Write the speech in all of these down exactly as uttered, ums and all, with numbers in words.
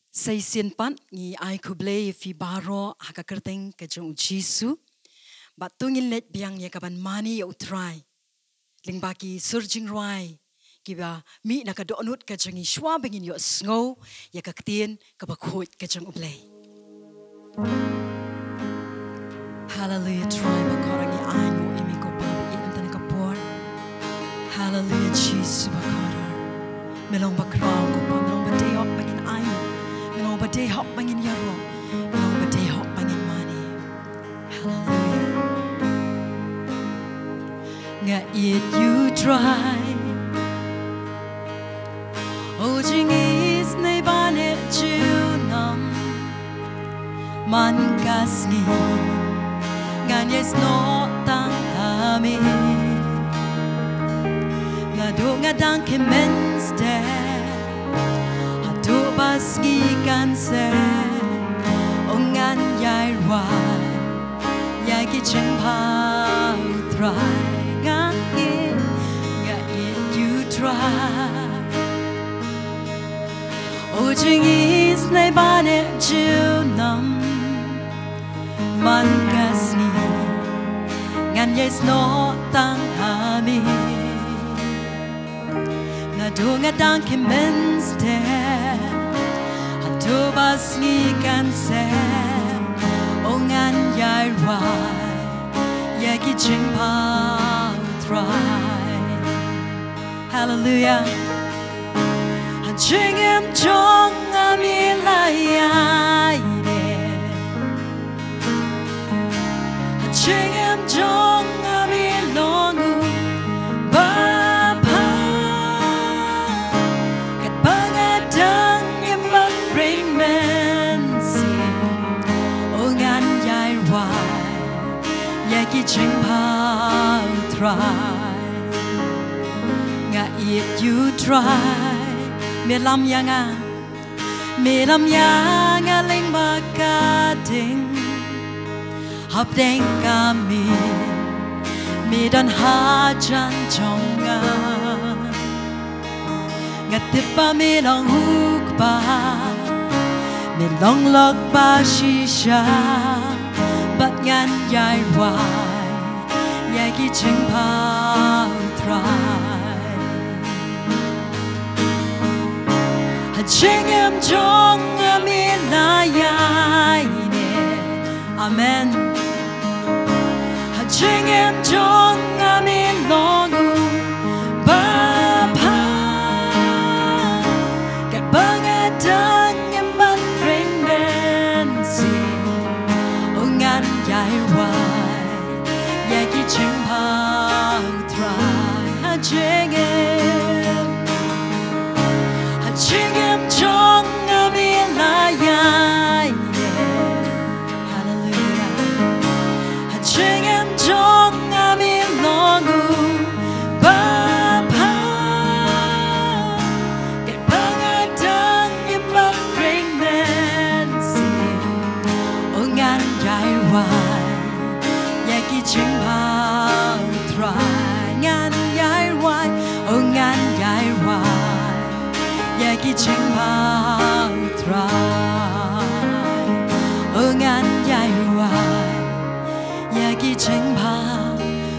Sa shisien pat ngi ai khublei ïa phi baroh ha ka kyrteng ka jong u Jisu. Bad to ngin leit biang ïa kaban mane ïa u Trai lyngba ki sur jingrwai kiba mih na ka dohnud ka jong ngi shuwa ba ngin ïohsngew ïa ka ktien kaba khuid ka jong u Blei. Haleluia, Trai bakordor, ngi ainguh ïa me ko Pa, ïa kane ka por. Haleluia, Jisu bakordor. Me long bakhraw ko Pa, me long ba dei hok ba ngin ainguh, me long ba dei hok ba ngin ïaroh, me long ba dei hok ba ngin mane. Haleluia. Nga ïeit ïa u Trai. O jingisynei ba neh junom man ka sngi, ngan ïai snoh tang ha me. Nga duh nga dang kmen stet haduh ba sngi kan seh. O ngan ïai rwai ïa ki jingbha u Trai. Nga ïeit, nga ïeit ïa u Trai. O jingisynei ba neh junom man ka sngi, ngan ïai snoh tang ha me. Nga duh nga dang kmen stet haduh ba sngi kan seh. O ngan ïai rwai ïa ki jingbha u Trai. Haleluia. Ha jingim jong nga me la ïaineh. Ha jingim jong nga me long u babha. Katba nga dang ïa mareh mynsiem, o ngan ïai rwai ïa ki jingbha u Trai. Nga ïeit ïa u Trai. Me lam ïa nga, me lam ïa nga lyngba ka ding. Hapdeng ka miet me don hajan jong nga. Nga tip ba me long u Kpa, me long lok ba shisha. Bad ngan ïai rwai ïa ki jingbha u Trai. Ha jingim jong nga me la ïaineh. Amen. Ha jingim jong nga me long u babha. Katba nga dang ïa mareh mynsiem, o ngan ïai rwai ïa ki jingbha u Trai. Ha jingim, ha jingim jong nga me la ïaineh. Haleluia. Ha jingim jong nga me long u babha. Katba nga dang ïa mareh mynsiem, o ngan ïai rwai ïa ki jingbha u Trai. Ngan ïai rwai, o ngan ïai rwai ïa ki jingbha u Trai. O ngan ïai rwai ïa ki jingbha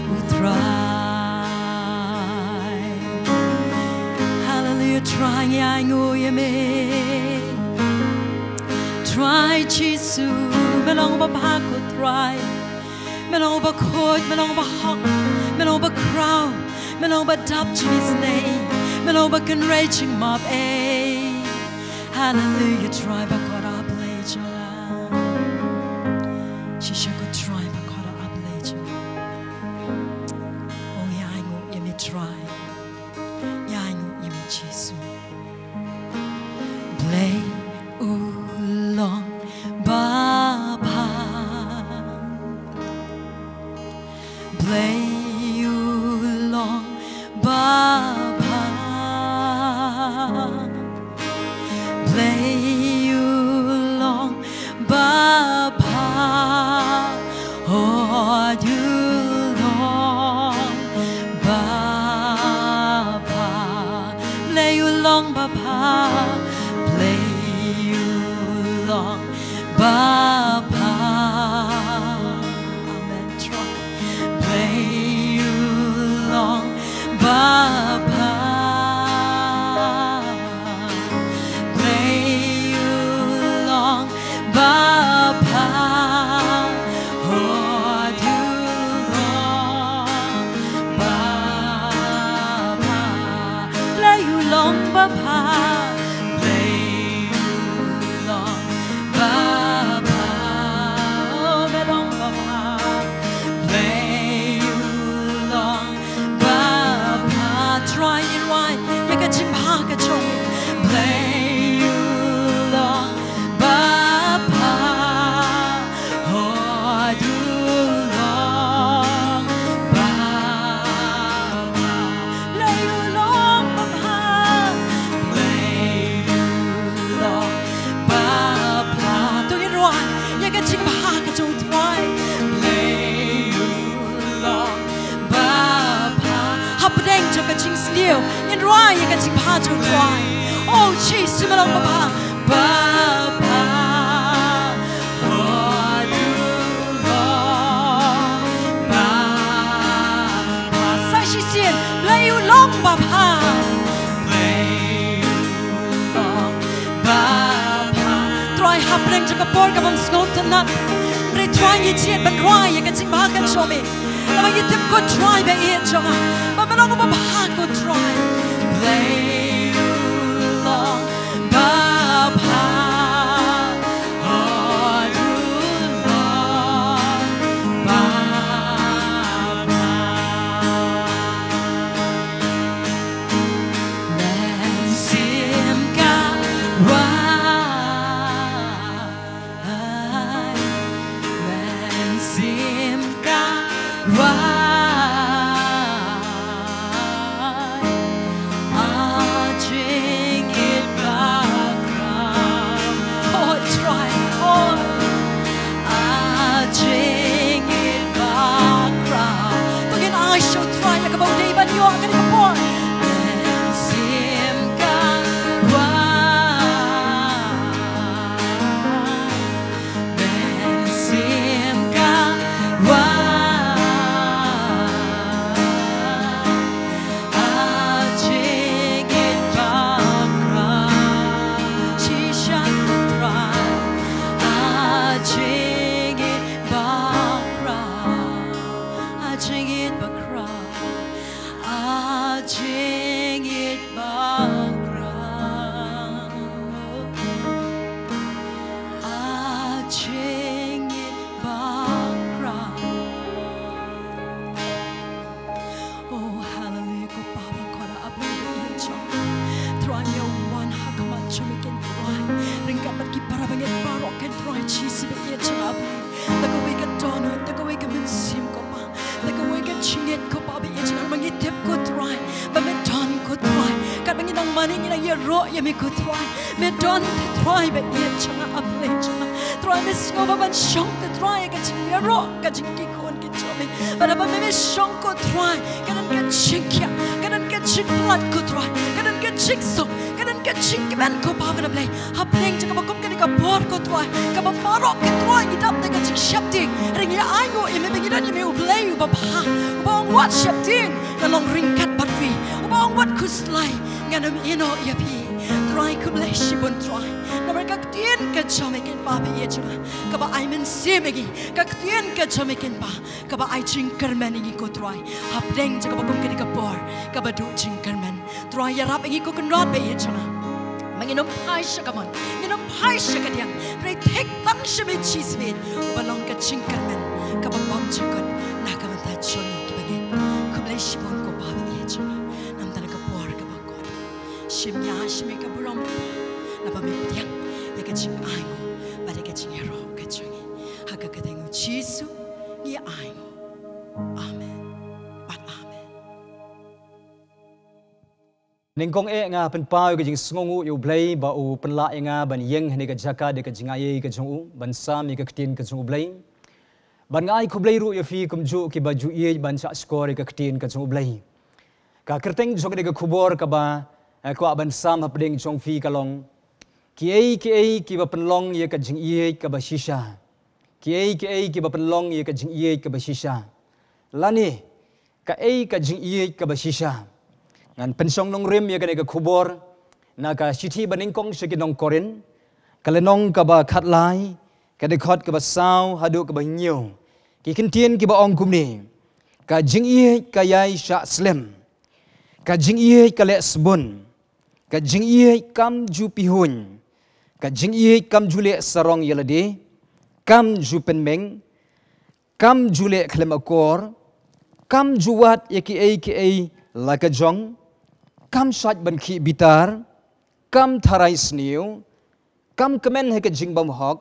u Trai. Haleluia, Trai ngi ainguh ïa me. Trai Jisu, me long babha ko Trai. Me long bakhuid, me long bahok, me long bakhraw, me long badap jingisynei, me long bakynrei jingmap ei. Haleluia, Trai bakordor, A Blei jong nga. Shisha ko Trai bakordor, A Blei jong nga. O ngi ainguh ïa me Trai. Ngi ainguh ïa me Jisu. Blei u long babha. Blei u long babha. Blei u long babha. Hooid u long babha. Blei u long babha. Blei u Ngin rwai ïa ka jingbha jong u Trai. Oh Jisu, me long babha. Babha. Oh, you long babha. Sa shisien, Blei u long babha. Blei u long babha. Trai, hapdeng jong ka por kaba ym sngewtynnat, hynrei Trai ngi jied ban rwai ïa ka jingbha ka jong me. Naba ngi tip ko Trai ba ïeit jong nga, ba me long uba bha ko Trai. Blei u long babha, oh, u long babha. Mynsiem ka rwai. Ai, mynsiem ka rwai. A jingïeit bakhraw. Oh, Trai, oh. A jingïeit bakhraw. To ngin ai sha u Trai ïa kaba u dei ban ïoh ha kane ka por. Mynsiem ka rwai. Mynsiem ka rwai. A jingïeit bakhraw. Shisha ko Trai. A jingïeit bakhraw. A jingïeit bakhraw. A jingïeit bakhraw. A jingïeit bakhraw. Oh, hallelujah, ko Pa bakhuid, A Blei ba ïeit jong nga. Trai, ngi wan ha khmat jong me, ko Trai. Ryngkat bad ki para bangeit baroh, ko Trai Jisu ba ïeit jong nga, A Blei. Da kawei ka dohnud, da kawei ka mynsiem, ko Pa. Da kawei ka jingngeit, ko Pa ba ïeit jong nga, ba ngi tip, ko Trai, ba me don, ko Trai. Katba ngi nang mane, ngi nang ïaroh ïa me, ko Trai. Me don, ko Trai ba ïeit jong nga, A Blei jong nga. Trai, me sngew ba ban shong, ko Trai, ka jingïaroh, ka jingkyrkhu, ko Trai. Bad haba me, me shong, ko Trai, ka don ka jingkhiah, ka don ka jingpyllait, ko Trai, ka don ka jingsuk, ka don ka jingkmen, ko Pa ba na Blei. Hapdeng jong kaba kum kane ka por, ko Trai, kaba baroh, ko Trai, ngi dap da ka jingsheptieng, hynrei ngi ainguh ïa me ba ngi don ïa me U Blei uba bha, uba ong wat sheptieng, ngan long ryngkat bad phi, uba ong wat khuslai, ngan ym ïehnoh ïa phi. Trai, khublei shibun, Trai, namar ka ktien ka jong me, ko Pa ba ïeit jong nga, kaba ai mynsiem ïa ngi, ka ktien ka jong me, ko Pa, kaba ai jingkyrmen ïa ngi, ko Trai. Hapdeng jong kaba kum kane ka por kaba duh jingkyrmen, Trai, ïarap ïa ngi, ko Kynrad ba ïeit jong nga, ba ngin ym phai sha ka mon, ngin ym phai sha ka diang, hynrei thik tang sha me, Jisu, uba long ka jingkyrmen kaba bymjukut na ka bynta jong ngi kiba ngeit. Khublei shibun, ko Pa ba ïeit jong nga, namar kane ka por kaba kut. Shim ïa, shim ïa ka burom, naba me pdiang ïa ka jingainguh bad ïa ka jingïaroh ka jong ngi. Ha ka kyrteng U Jisu ngi ainguh. Amen bad amen. Nyngkong eh nga pynpaw ïa ka jingsngewnguh ïa U Blei ba u pynlah ïa nga ban ïeng ha kane ka jaka da ka jingaiei ka jong u, ban sam ïa ka ktien ka jong U Blei. Bad nga ai khublei ruh ïa phi kumjuh kiba ju ïeit ban shahshkor ïa ka ktien ka jong U Blei. Ka kyrteng jong kane ka khubor kaba, eh, kwah ban sam hapdeng jong phi ka long: Kiei kiei kiba pynlong ïa ka jingïeit kaba shisha. Kiei kiei kiba pynlong ïa ka jingïeit kaba shisha. Lane, kaei ka jingïeit kaba shisha? Ngan pynshong nongrim ïa kane ka khubor na ka shithi banyngkong sha ki nong Korinth, ka lynnong kaba khatlai, ka dkhot kaba saw haduh kaba hynñiew. Ki kyntien kiba ong kumne: Ka jingïeit ka ïai shah slem. Ka jingïeit ka leh sbun. Ka jingïeit kam ju pihuiñ. Ka jingïeit kam ju leh sarong ïa lade. Kam ju pynmeng. Kam ju leh khlem akor. Kam ju wad ïa kiei kiei la ka jong. Kam shait ban khih bitar. Kam tharai sniew. Kam kmen ha ka jingbymhok,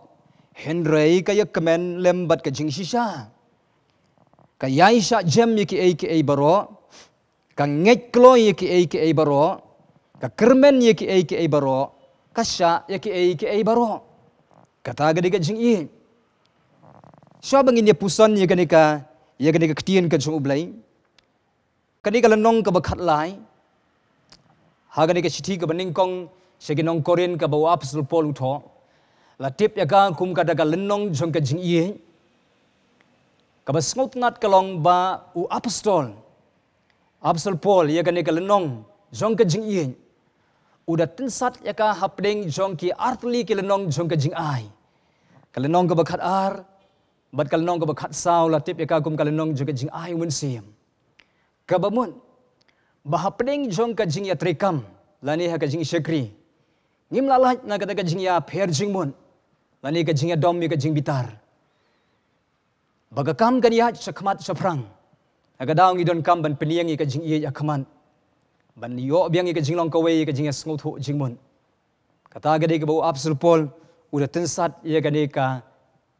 hynrei ka ïakmen lem bad ka jingshisha. Ka ïai shah jem ïa kiei kiei baroh. Ka ngeit kloi ïa kiei kiei baroh. Ka kyrmen ïa kiei kiei baroh. Ka shah ïa kiei kiei baroh. Kata ka dei ka jingïeit. Shuwa ba ngin ïa puson ïa kane ka, ïa kane ka ktien ka jong U Blei, kane ka lynnong kaba khatlai, Ha kane ka shithi kaba nyngkong sha ki nong Korinth kaba u apostol Paul u thoh, la tip ïa ka kum kata ka lynnong jong ka jingïeit. Kaba sngewtynnad ka long ba u apostol, apostol Paul, ïa kane ka lynnong jong ka jingïeit, u da tynsat ïa ka hapdeng jong ki artylli ki lynnong jong ka jingai. Ka lynnong kaba khat ar bad ka lynnong kaba khat saw la tip ïa ka kum ka lynnong jong ka jingai u mynsiem. Kaba mut ba hapdeng jong ka jingïatreikam lane ha ka jingshakri, ngim lah lait na kata ka jingïapher jingmut lane ka jingïadom ïa ka jingbitar. Ba ka kam kan ïaid shakhmat shaphrang, ha ka daw ngi donkam ban pynïeng ïa ka jingïeit ha khmat, ban ïoh biang ïa ka jinglong kawei, ïa ka jingïasngewthuh jingmut. Kata ka dei kaba u apostol Paul u da tynsat ïa kane ka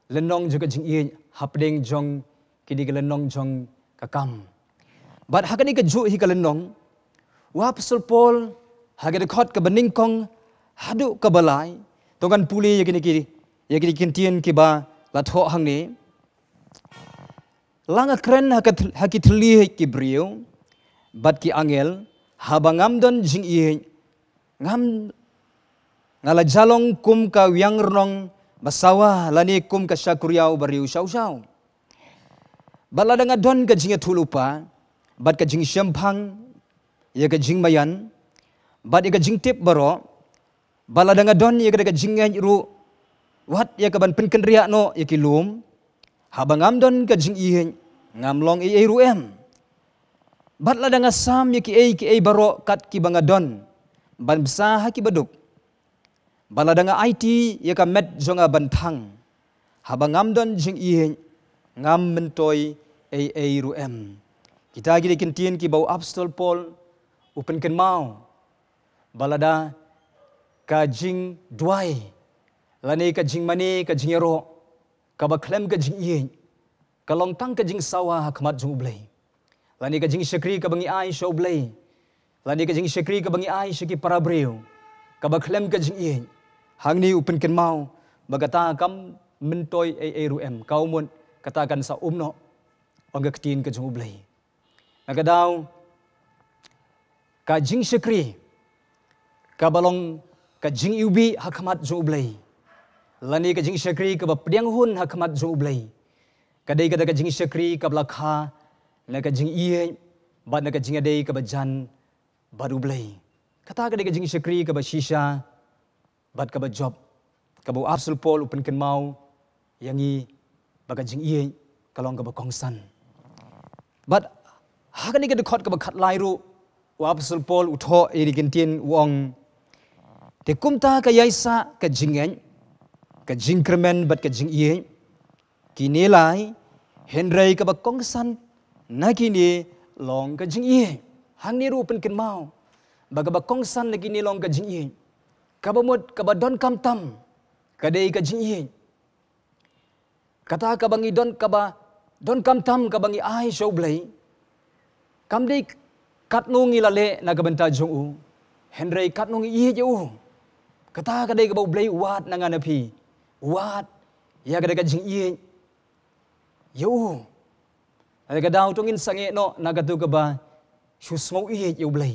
lynnong jong ka jingïeit hapdeng jong kine ki lynnong jong ka kam. Bad ha kane kajuh hi ka lynnong, u apostol Paul, ha ka dkhot kaba nyngkong haduh kaba lai, to ngan pule ïa kine ki, ïa kine ki ktien kiba la thoh hangne. La nga kren ha ka thl-, ha ki thylliej ki briew bad ki angel, haba ngam don jingïeit, ngam, nga la jalong kum ka wiang rnong basawa lane kum ka shakuriaw bariewshawshaw. Bad lada nga don ka jingïathuhlypa bad ka jingshemphang ïa ka jingmaïan bad ïa ka jingtip baroh, bad lada nga don ïa ka, ka jingngeit ruh, wat ïa ka ban pynkynriah noh ïa ki lum, haba ngam don ka jingïeit, ngam long ei ei ruh em. Bad lada nga sam ïa kiei kiei baroh kat kiba nga don ban bsa ha kiba duk, bad lada nga aiti ïa ka met jong nga ban thang, haba ngam don jingïeit, ngam myntoi ei ei ruh em. Kita ki dei ki ktien kiba u apostol Paul u pynkynmaw ba lada ka jingduwai lane ka jingmane, ka jingïaroh kaba khlem ka jingïeit, ka long tang ka jingsawa ha khmat jong U Blei. Lane ka jingshakri kaba ngi ai sha U Blei, lane ka jingshakri kaba ngi ai sha ki para briew, kaba khlem ka jingïeit, hangne u pynkynmaw ba kata kam myntoi ei ei ruh em, ka mut kata kan sa um noh, ong ka ktien ka jong U Blei. Na ka daw, ka jingshakri kaba long ka jingiwbih ha khmat jong U Blei, lane ka jingshakri kaba pdiang hun ha khmat jong U Blei, ka dei kata ka jingshakri kaba la kha na ka jingïeit bad na ka jingïadei kaba jan bad U Blei. Kata ka dei ka jingshakri kaba shisha bad kaba jop, kaba u apostol Paul u pynkynmaw ïa ngi ba ka jingïeit ka long kaba kongsan. Bad ha kane ka dkhot kaba khatlai ruh, u apostol Paul u thoh ïa ki ktien, u ong, te kumta ka ïaisah ka jingngeit, ka jingkyrmen bad ka jingïeit, kine lai, hynrei kaba kongsan na kine long ka jingïeit. Hangne ruh pynkynmaw ba kaba kongsan na kine long ka jingïeit. Kaba mut kaba donkam tam ka dei ka jingïeit. Kata kaba ngi don, kaba donkam tam kaba ngi ai sha U Blei, kam dei katno ngi la leh na ka bynta jong u, hynrei katno ngi ïeit ïa u. Kata ka dei kaba U Blei u wad na nga na phi, u wad ïa kata ka jingïeit ïa u. Lada ka daw to ngin sangeh noh na katu kaba shu sngew ïeit ïa U Blei,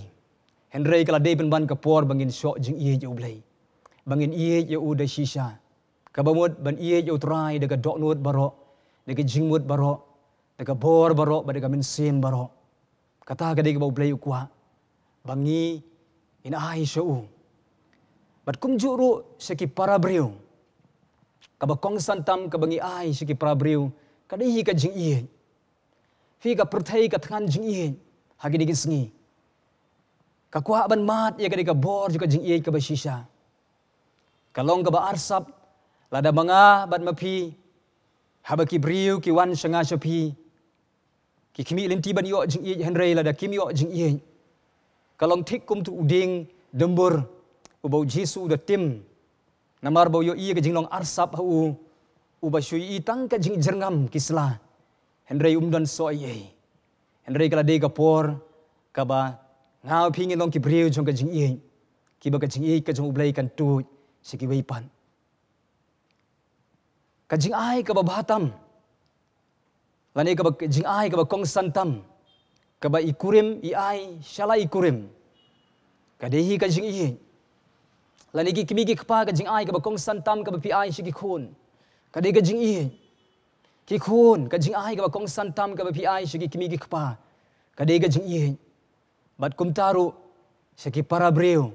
hynrei ka la dei pynban ka por ba ngin shoh jingïeit ïa U Blei, ba ngin ïeit ïa u da shisha. Kaba mut ban ïeit ïa U Trai da ka dohnud baroh, da ka jingmut baroh, da ka bor baroh bad da ka mynsiem baroh. Kata ka dei kaba U Blei u kwah ba ngi ngin ai sha u. Bad kumjuh ruh sha ki para briew, kaba kongsan tam kaba ngi ai sha ki para briew ka dei hi ka jingïeit. Phi, ka pyrthei ka thngan jingïeit ha kine ki sngi. Ka kwah ban mad ïa ka dei ka bor jong ka jingïeit kaba shisha. Ka long kaba arsap lada ma nga bad ma phi, haba ki briew ki wan sha nga sha phi, ki khmih lynti ban ïoh jingïeit, hynrei lada kim ïoh jingïeit, ka long thik kum tu u dieng dymbur uba U Jisu u da tim. Namar ba u ïohi ka jinglong arsap ha u, uba shu ïohi tang ka jingjyrngam ki sla, hynrei um don soh ei ei. Hynrei ka la dei ka por kaba nga phi ngin long ki briew jong ka jingïeit, kiba ka jingïeit ka jong U Blei kan tuid sha kiwei pat. Ka jingai kaba bha tam, lane kaba, ka jingai kaba kongsan tam, kaba i kurim i ai sha la i kurim, Ka dei hi ka jingïeit. Lane ki kmie ki kpa, ka jingai kaba kongsan tam kaba phi ai sha ki khun, ka dei ka jingïeit. Ki khun, ka jingai kaba kongsan tam kaba phi ai sha ki kmie ki kpa, ka dei ka jingïeit. Bad kumta ruh sha ki para briew,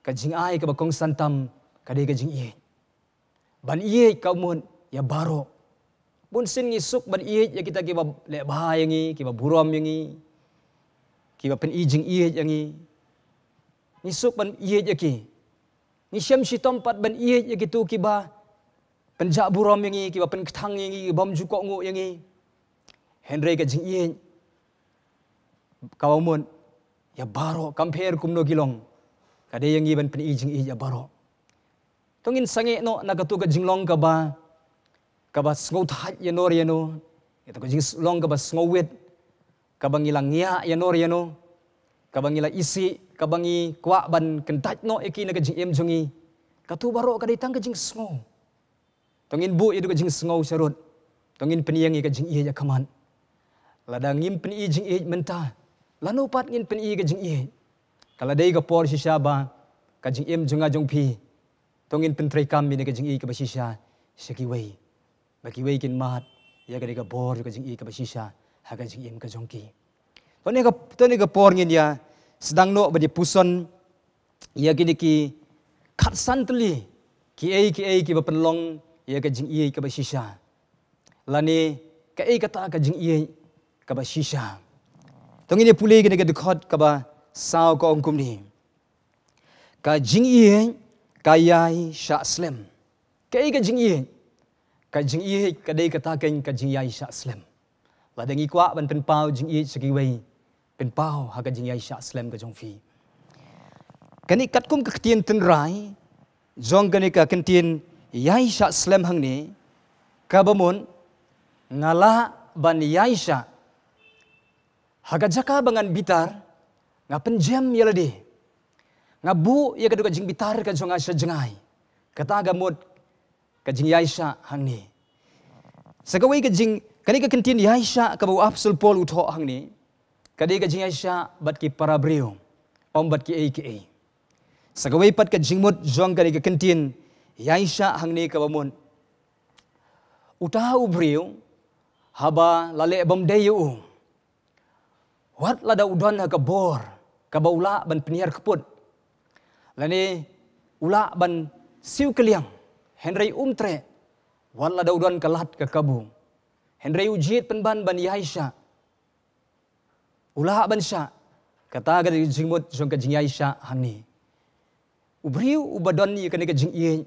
ka jingai kaba kongsan tam ka dei ka jingïeit. Ban ïeit ka mut ïa baroh. Bun sien ngi suk ban ïeit ïa kita kiba leh bha ïa ngi, kiba burom ïa ngi, kiba pyni jingïeit ïa ngi. Ngi suk ban ïeit ïa ki. Ngi shem shitom pat ban ïeit ïa kito kiba pynjah burom ïa ngi, kiba pynkthang ïa ngi, kiba bym ju kohnguh ïa ngi. Hynrei ka jingïeit kaba mut ïa baroh, kam pher kumno ki long, ka dei ïa ngi ban pyni jingïeit ïa baroh. To ngin sangeh noh na kato ka jinglong kaba, kaba sngewthait ïano ïano, ïa kato ka jinglong kaba sngewwit, kaba ngi la ngiah ïano ïano, kaba ngi la isih, kaba ngi kwah ban kyntait noh ïa ki na ka jingim jong ngi. Kato baroh ka dei tang ka jingsngew. To ngin buh ïa kato ka jingsngew sharud. To ngin pynïeng ïa ka jingïeit ha khmat. Lada ngim pyni jingïeit mynta, lano pat ngin pyni ïa ka jingïeit? Ka la dei ka por shisha ba ka jingim jong nga jong phi, to ngin pyntreikam ïa ka jingïeit kaba shisha sha kiwei, ba kiwei kin mad ïa ka dei ka bor ïa ka jingïeit kaba shisha ha ka jingim ka jong ki. To ne ka, to ne ka por ngin ïa sdang noh ban ïa puson ïa kine ki khatsan tylli kiei kiei kiba pynlong ïa ka jingïeit kaba shisha, lane kaei kata ka jingïeit kaba shisha. To ngin ïa pule kine ka dkhot kaba saw, ka ong kumne: Ka jingïeit ka ïai shah slem. Kaei ka jingïeit? Ka jingïeit ka dei kata ka, ka jingïai shah slem. Lada ngi kwah ban pynpaw jingïeit sha kiwei, pynpaw ha ka jingïai shah slem ka jong phi. Kane katkum ka ktien tynrai jong kane ka ktien ïai shah slem hangne, kaba mut nga lah ban ïai shah ha ka jaka ba ngan bitar, nga pynjem ïa lade. Nga buh ïa kato ka jingbitar ka jong nga sha jngai. Kata ka mut ka jingïaishah hangne. Sa kawei ka jing, kane ka ktien ïaishah kaba u Apostol Paul u thoh hangne, ka dei ka jingïaishah bad ki para briew, ym bad kiei kiei. Sa kawei pat ka jingmut jong kane ka ktien ïaishah hangne kaba mut, uta u briew, haba la leh bymdei ïa u, wat lada u don ha ka bor kaba u lah ban pynhiar kput, lane u lah ban siew kylliang, hynrei um treh. Wat lada u don ka lad ka kabu, hynrei u jied pynban ban ïaishah, u lah ban shah. Kata ka jingmut jong ka jingïaishah hangne. U briew uba don ïa kane ka jingïeit,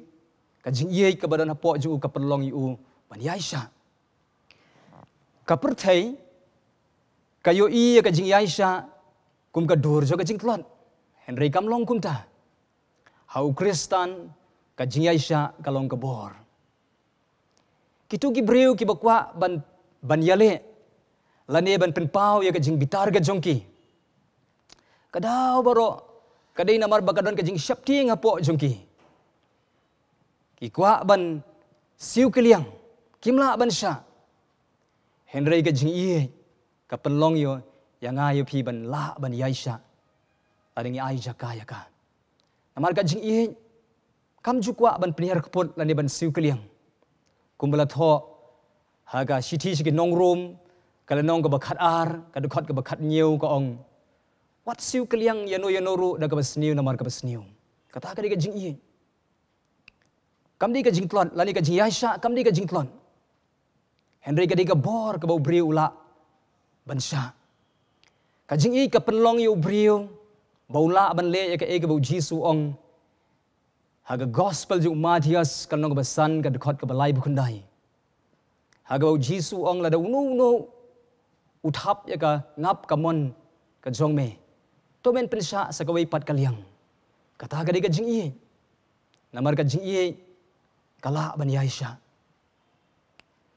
ka jingïeit kaba don hapoh jong u ka pynlong ïa u ban ïaishah. Ka pyrthei ka ïohi ïa ka jingïaishah kum ka dur jong ka jingtlot, hynrei kam long kumta. Ha u Khristan, ka jingïaishah ka long ka bor. Kito ki briew kiba kwah ban, ban ïaleh lane ban pynpaw ïa ka jingbitar ka jong ki, ka daw baroh ka dei namar ba ka don ka jingsheptieng hapoh jong ki. Ki kwah ban siew kylliang, kim lah ban shah. Hynrei ka jingïeit ka pynlong ïa, ïa nga ïa phi ban lah ban ïaishah lada ngi ai jaka ïa ka. Namar ka jingïeit kam ju kwah ban pynhiar kput lane ban siew kylliang. Kumba la thoh ha ka shithi sha ki nong Rom, ka lynnong kaba khatar, ka dkhot kaba khathynñiew, ka ong: Wat siew kylliang ïano ïano ruh da kaba sniew namar kaba sniew. Kata ka dei ka jingïeit. Kam dei ka jingtlot, lane ka jingïaishah kam dei ka jingtlot, hynrei ka dei ka bor kaba u briew u lah ban shah. Ka jingïeit ka pynlong ïa u briew ba u lah ban leh ïa kaei kaba u Jisu u ong ha ka Gospel jong u Mathaios, ka lynnong kaba san, ka dkhot kaba laiphew khyndai. Ha kaba u Jisu u ong, lada uno uno u thap ïa ka ngap ka mon ka jong me, to men pynshah sa kawei pat ka liang. Kata ka dei ka jingïeit. Namar ka jingïeit ka lah ban ïaishah.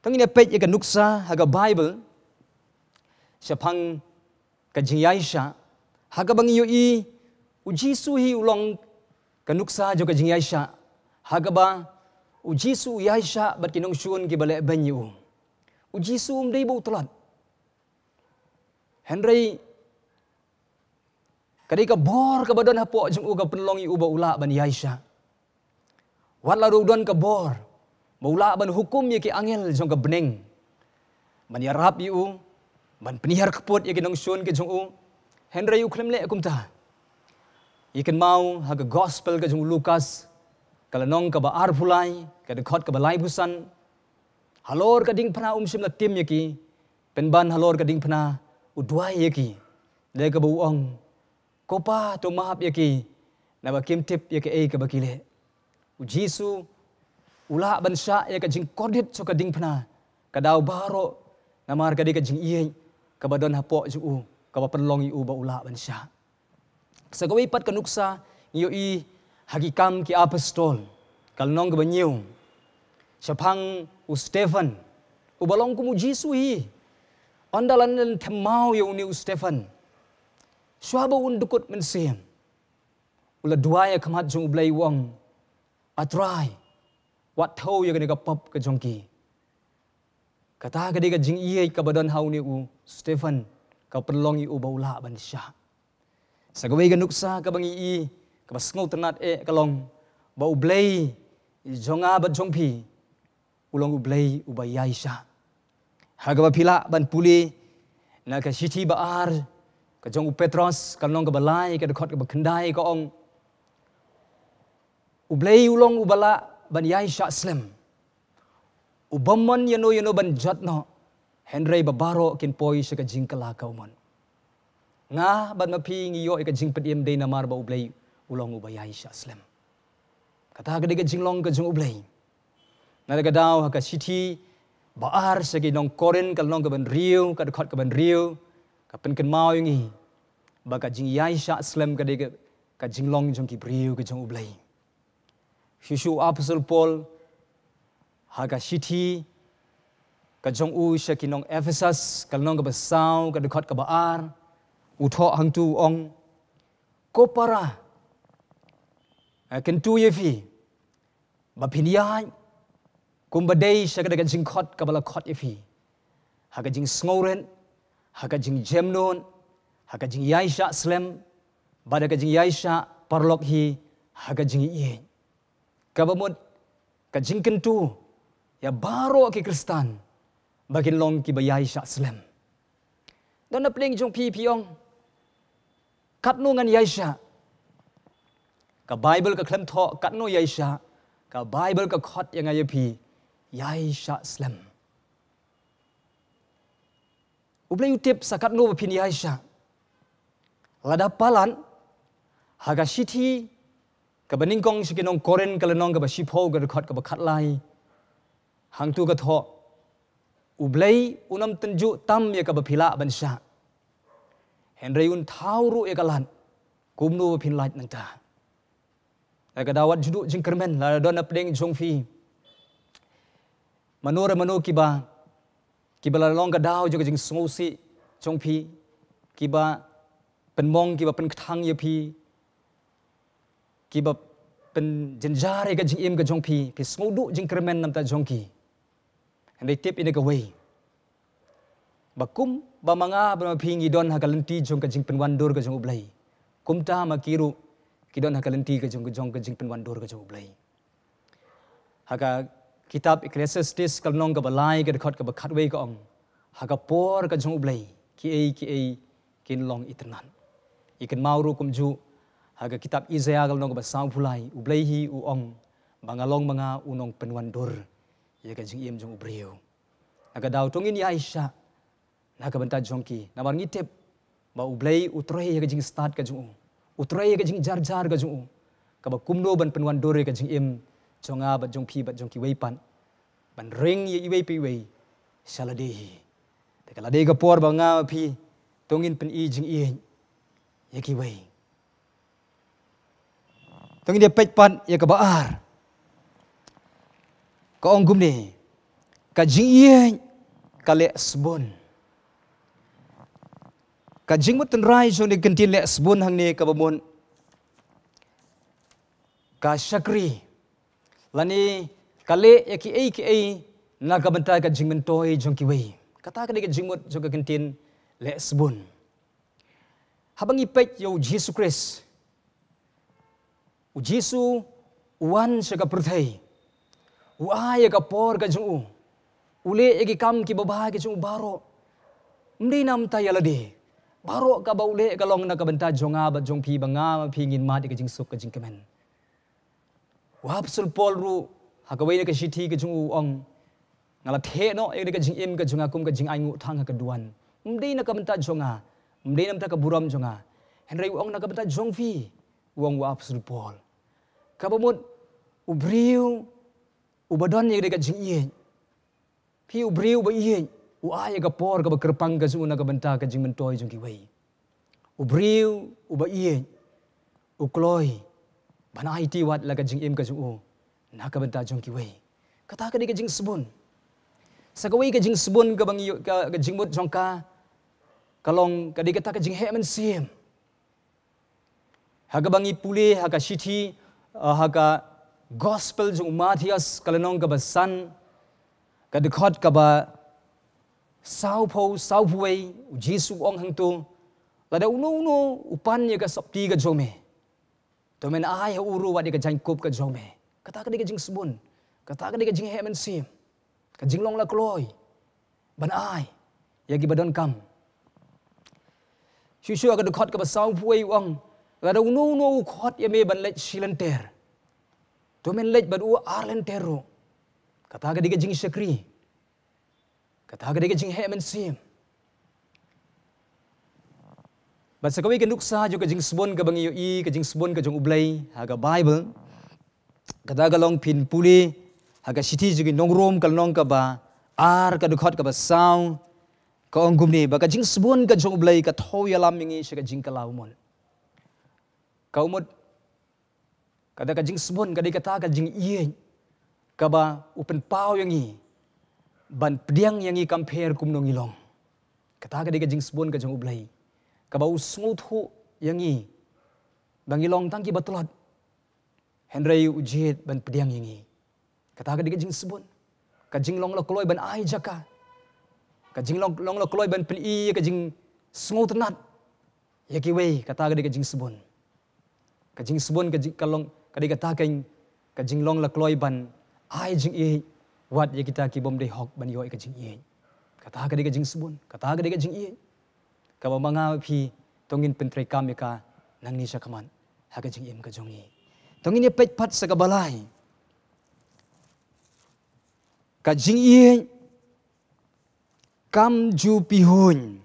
To ngin ïa peit ïa ka nuksa ha ka Baibl shaphang ka jingïaishah, ha kaba ngi ïohi u Jisu hi u long ka nuksa jong ka jingïaishah, ha kaba u Jisu u ïaishah bad ki nongshun kiba leh beiñ ïa u. U Jisu um dei ba u tlot, hynrei Ka dei ka bor kaba don hapoh jong u ka pynlong ïa u ba u lah ban ïaishah. Wat la ruh u don ka bor ba u lah ban hukum ïa ki angel jong ka bneng ban ïarap ïa u, ban pynhiar kput ïa ki nongshun ki jong u, hynrei u khlem leh kumta. Ïa kynmaw ha ka gospel ka jong u Lukas, ka lynnong kaba arphew lai, ka dkhot kaba laiphew san. Halor ka diengphna um shym la tim ïa ki, pynban halor ka diengphna u duwai ïa ki, da kaba u ong, "Ko Pa, to map ïa ki, naba kim tip ïa kaei kaba ki leh." U Jisu u lah ban shah ïa ka jingkordit sha ka diengphna ka daw baroh, namar ka dei ka jingïeit kaba don hapoh jong u, kaba pynlong ïa u ba u lah ban shah. Sa kawei pat ka nuksa ngi ïohi ha Ki Kam Ki Apostol, ka lynnong kaba hynñiew, shaphang u Stephan, uba long kum u Jisu hi. Ynda la len them maw ïa une u Stephan, shuwa ba un dkut mynsiem, u la duwai ha khmat jong U Blei u ong, "A Trai, wat thew ïa kane ka pop ka jong ki." Kata ka dei ka jingïeit kaba don ha une u Stephan, ka pynlong ïa u ba u lah ban shah. Sa kawei ka nuksa kaba ngi i, kaba sngewtynnat eh, ka long ba U Blei jong nga bad jong phi u long U Blei uba ïaishah. Ha kaba phi lah ban pule na ka shithi ba ar ka jong u Petros, ka lynnong kaba lai, ka dkhot kaba khyndai, ka ong, U Blei u long uba lah ban ïaishah slem, u bym mon ïano ïano ban jot noh, hynrei ba baroh kin poi sha ka jingkylla kaba mon. Nga bad ma phi ngi ïoh ïa ka jingpynim dei namar ba U Blei u long uba ïaishah slem. Kata ka dei ka jinglong ka jong U Blei. Na kata ka daw ha ka shithi ba ar sha ki nong Korinth, ka lynnong kaba hynriew, ka dkhot kaba hynriew, ka pynkynmaw ïa ngi ba ka jingïaishah slem ka dei ka, ka jinglong jong ki briew ka jong U Blei. Shuh shuh u Apostol Paul ha ka shithi ka jong u sha ki nong Ephesus, ka lynnong kaba saw, ka dkhot kaba ar, u thoh hangtu u ong, "Ko para, nga kyntu ïa phi ba phin ïaid kumba dei sha kata ka jingkhot kaba la khot ïa phi, ha ka jingsngewrit, ha ka jingjemnud, ha ka jingïaishah slem, bad ha ka jingïaishah paralok hi ha ka jingïeit." Kaba mut ka jingkyntu ïa baroh ki Khristan ba kin long kiba ïaishah slem. Don na pdeng jong phi, phi ong, "Katno ngan ïaishah?" Ka Baibl ka khlem thoh katno ïaishah, ka Baibl ka khot ïa nga ïa phi, ïaishah slem. U Blei u tip sa katno ba phin ïaishah. Lada palat, ha ka shithi kaba nyngkong sha ki nong Korinth, ka lynnong kaba shiphew, ka dkhot kaba khatlai, hangtu ka thoh, "U Blei un ym tynjuh tam ïa kaba phi lah ban shah, hynrei un thaw ruh ïa ka lad kumno ba phin lait nangta." Lada ka daw wat ju duh jingkyrmen, lada don na pdeng jong phi mano re mano kiba, kiba la long ka daw jong ka jingsngewsih jong phi, kiba pynmong, kiba pynkthang ïa phi, kiba pynjynjar ïa ka jingim ka jong phi, phi sngew duh jingkyrmen namar jong ki. Hynrei tip ïa kawei, ba kumba ma nga bad ma phi ngi don ha ka lynti jong ka jingpynwandur ka jong U Blei, kumta ma ki ruh ki don ha ka lynti ka jong, ka jong ka jingpynwandur ka jong U Blei. Ha ka kitab Ecclesiastes, ka lynnong kaba lai, ka dkhot kaba khatwei, ka ong, "Ha ka por ka jong U Blei kiei kiei kin long itynnad." Ïa kynmaw ruh kumjuh ha ka kitab Isaiah, ka lynnong kaba sawphew lai, U Blei hi u ong ba nga long ma nga u nongpynwandur ïa ka jingim jong u briew. Na ka daw to ngin ïaishah na ka bynta jong ki, namar ngi tip ba U Blei u trei ïa ka jingstad ka jong u, u trei ïa ka jingjarjar ka jong u, kaba kumno ban pynwandur ïa ka jingim jong nga bad jong phi bad jong kiwei pat, ban ring ïa iwei pa iwei sha lade hi. Te ka la dei ka por ba nga ma phi to ngin pyni jingïeit ïa kiwei. To ngin ïa peit pat ïa kaba ar. Ka ong kumne, ka jingïeit ka leh sbun. Ka jingmut tynrai jong kane ka kyntien leh sbun hangne kaba mut ka shakri, lane ka leh ïa kiei kiei na ka bynta ka jingmyntoi jong kiwei. Kata ka dei ka jingmut jong ka kyntien leh sbun. Haba ngi peit ïa u Jisu Khrist, u Jisu u wan sha ka pyrthei, u ai ïa ka por ka jong u, u leh ïa ki kam ki babha ka jong u baroh. Ym dei namar ïa lade. Baroh kaba u leh ka long na ka bynta jong nga bad jong phi, ba nga bad phi ngin mad ïa ka jingsuk ka jingkmen. U Apostol Paul ruh, ha kawei na ka shithi ka jong u u ong, nga la theh noh ïa ka jingim ka jong nga kum ka jingainguh thang ha ka duwan. Ym dei na ka bynta jong nga, ym dei namar ka burom jong nga. Hynrei u ong na ka bynta jong phi, u ong u Apostol Paul. Kaba mut, u briew uba don ïa ka jingïeit, phi u briew uba ïeit, u ai ïa ka por kaba kyrpang ka jong u na ka bynta ka jingmyntoi jong kiwei. U briew uba ïeit, u kloi ban aiti wat la ka jingim ka jong u na ka bynta jong kiwei. Kata ka dei ka jingsbun. Sa kawei ka jingsbun kaba ngi, ka, ka jingmut jong ka, ka long ka dei kata ka jingheh mynsiem. Ha kaba ngi pule ha ka shithi, uh, ha ka gospel jong u Mathaios ka lynnong kaba san, ka dkhot kaba sawphew, sawphew wei, u Jisu u ong hangto, lada uno uno u pan ïa ka sopti ka jong me, to men ai ha u ruh wat ïa ka jaiñkup ka jong me. Kata ka dei ka jingsbun. Kata ka dei ka jingheh mynsiem. Ka jinglong la kloi ban ai ïa kiba donkam. Shuh shuh ha ka dkhot kaba sawphew wei u ong, lada uno uno u khot ïa me ban leit shi lynter, to men leit bad u ar lynter ruh. Kata ka dei ka jingshakri. Kata ka dei ka jingheh mynsiem. Bad sa kawei ka nuksa jong ka jingsbun kaba ngi ïohi, ka jingsbun ka jong u Blei ha ka Baibl, kata ka long, phin pule ha ka shithi jong ki nong Rom ka lynnong kaba ar, ka dkhot kaba saw, ka ong kumne, ba ka jingsbun ka jong u Blei ka thew ïalam ïa ngi sha ka jingkylla umut. Ka umut, kata ka jingsbun ka dei kata ka jingïeit kaba u pynpaw ïa ngi ban pdiang ïa ngi kam pher kumno ngi long. Kata ka dei ka jingsbun ka jong u Blei kaba u sngewthuh ïa ngi ba ngi long tang kiba tlot, hynrei u jied ban pdiang ïa ngi. Kata ka dei ka jingsbun. Ka jinglong la kloi ban ai jaka, ka jinglong, long la kloi ban pyni ïa ka jingsngewtynnat ïa kiwei. Kata ka dei ka jingsbun. Ka jingsbun ka jing, ka long, ka dei kata ka, ka jinglong la kloi ban ai jingïeit wat ïa kita ki bym dei hok ban ïoh ïa ka jingïeit. Kata ka dei ka jingsbun. Kata ka dei ka jingïeit kaba ma nga phi to ngin pyntreikam ïa ka nangne shakhmat ha ka jingim ka jong ngi. To ngin ïa peit pat sa kaba lai. Ka jingïeit kam ju pihuiñ.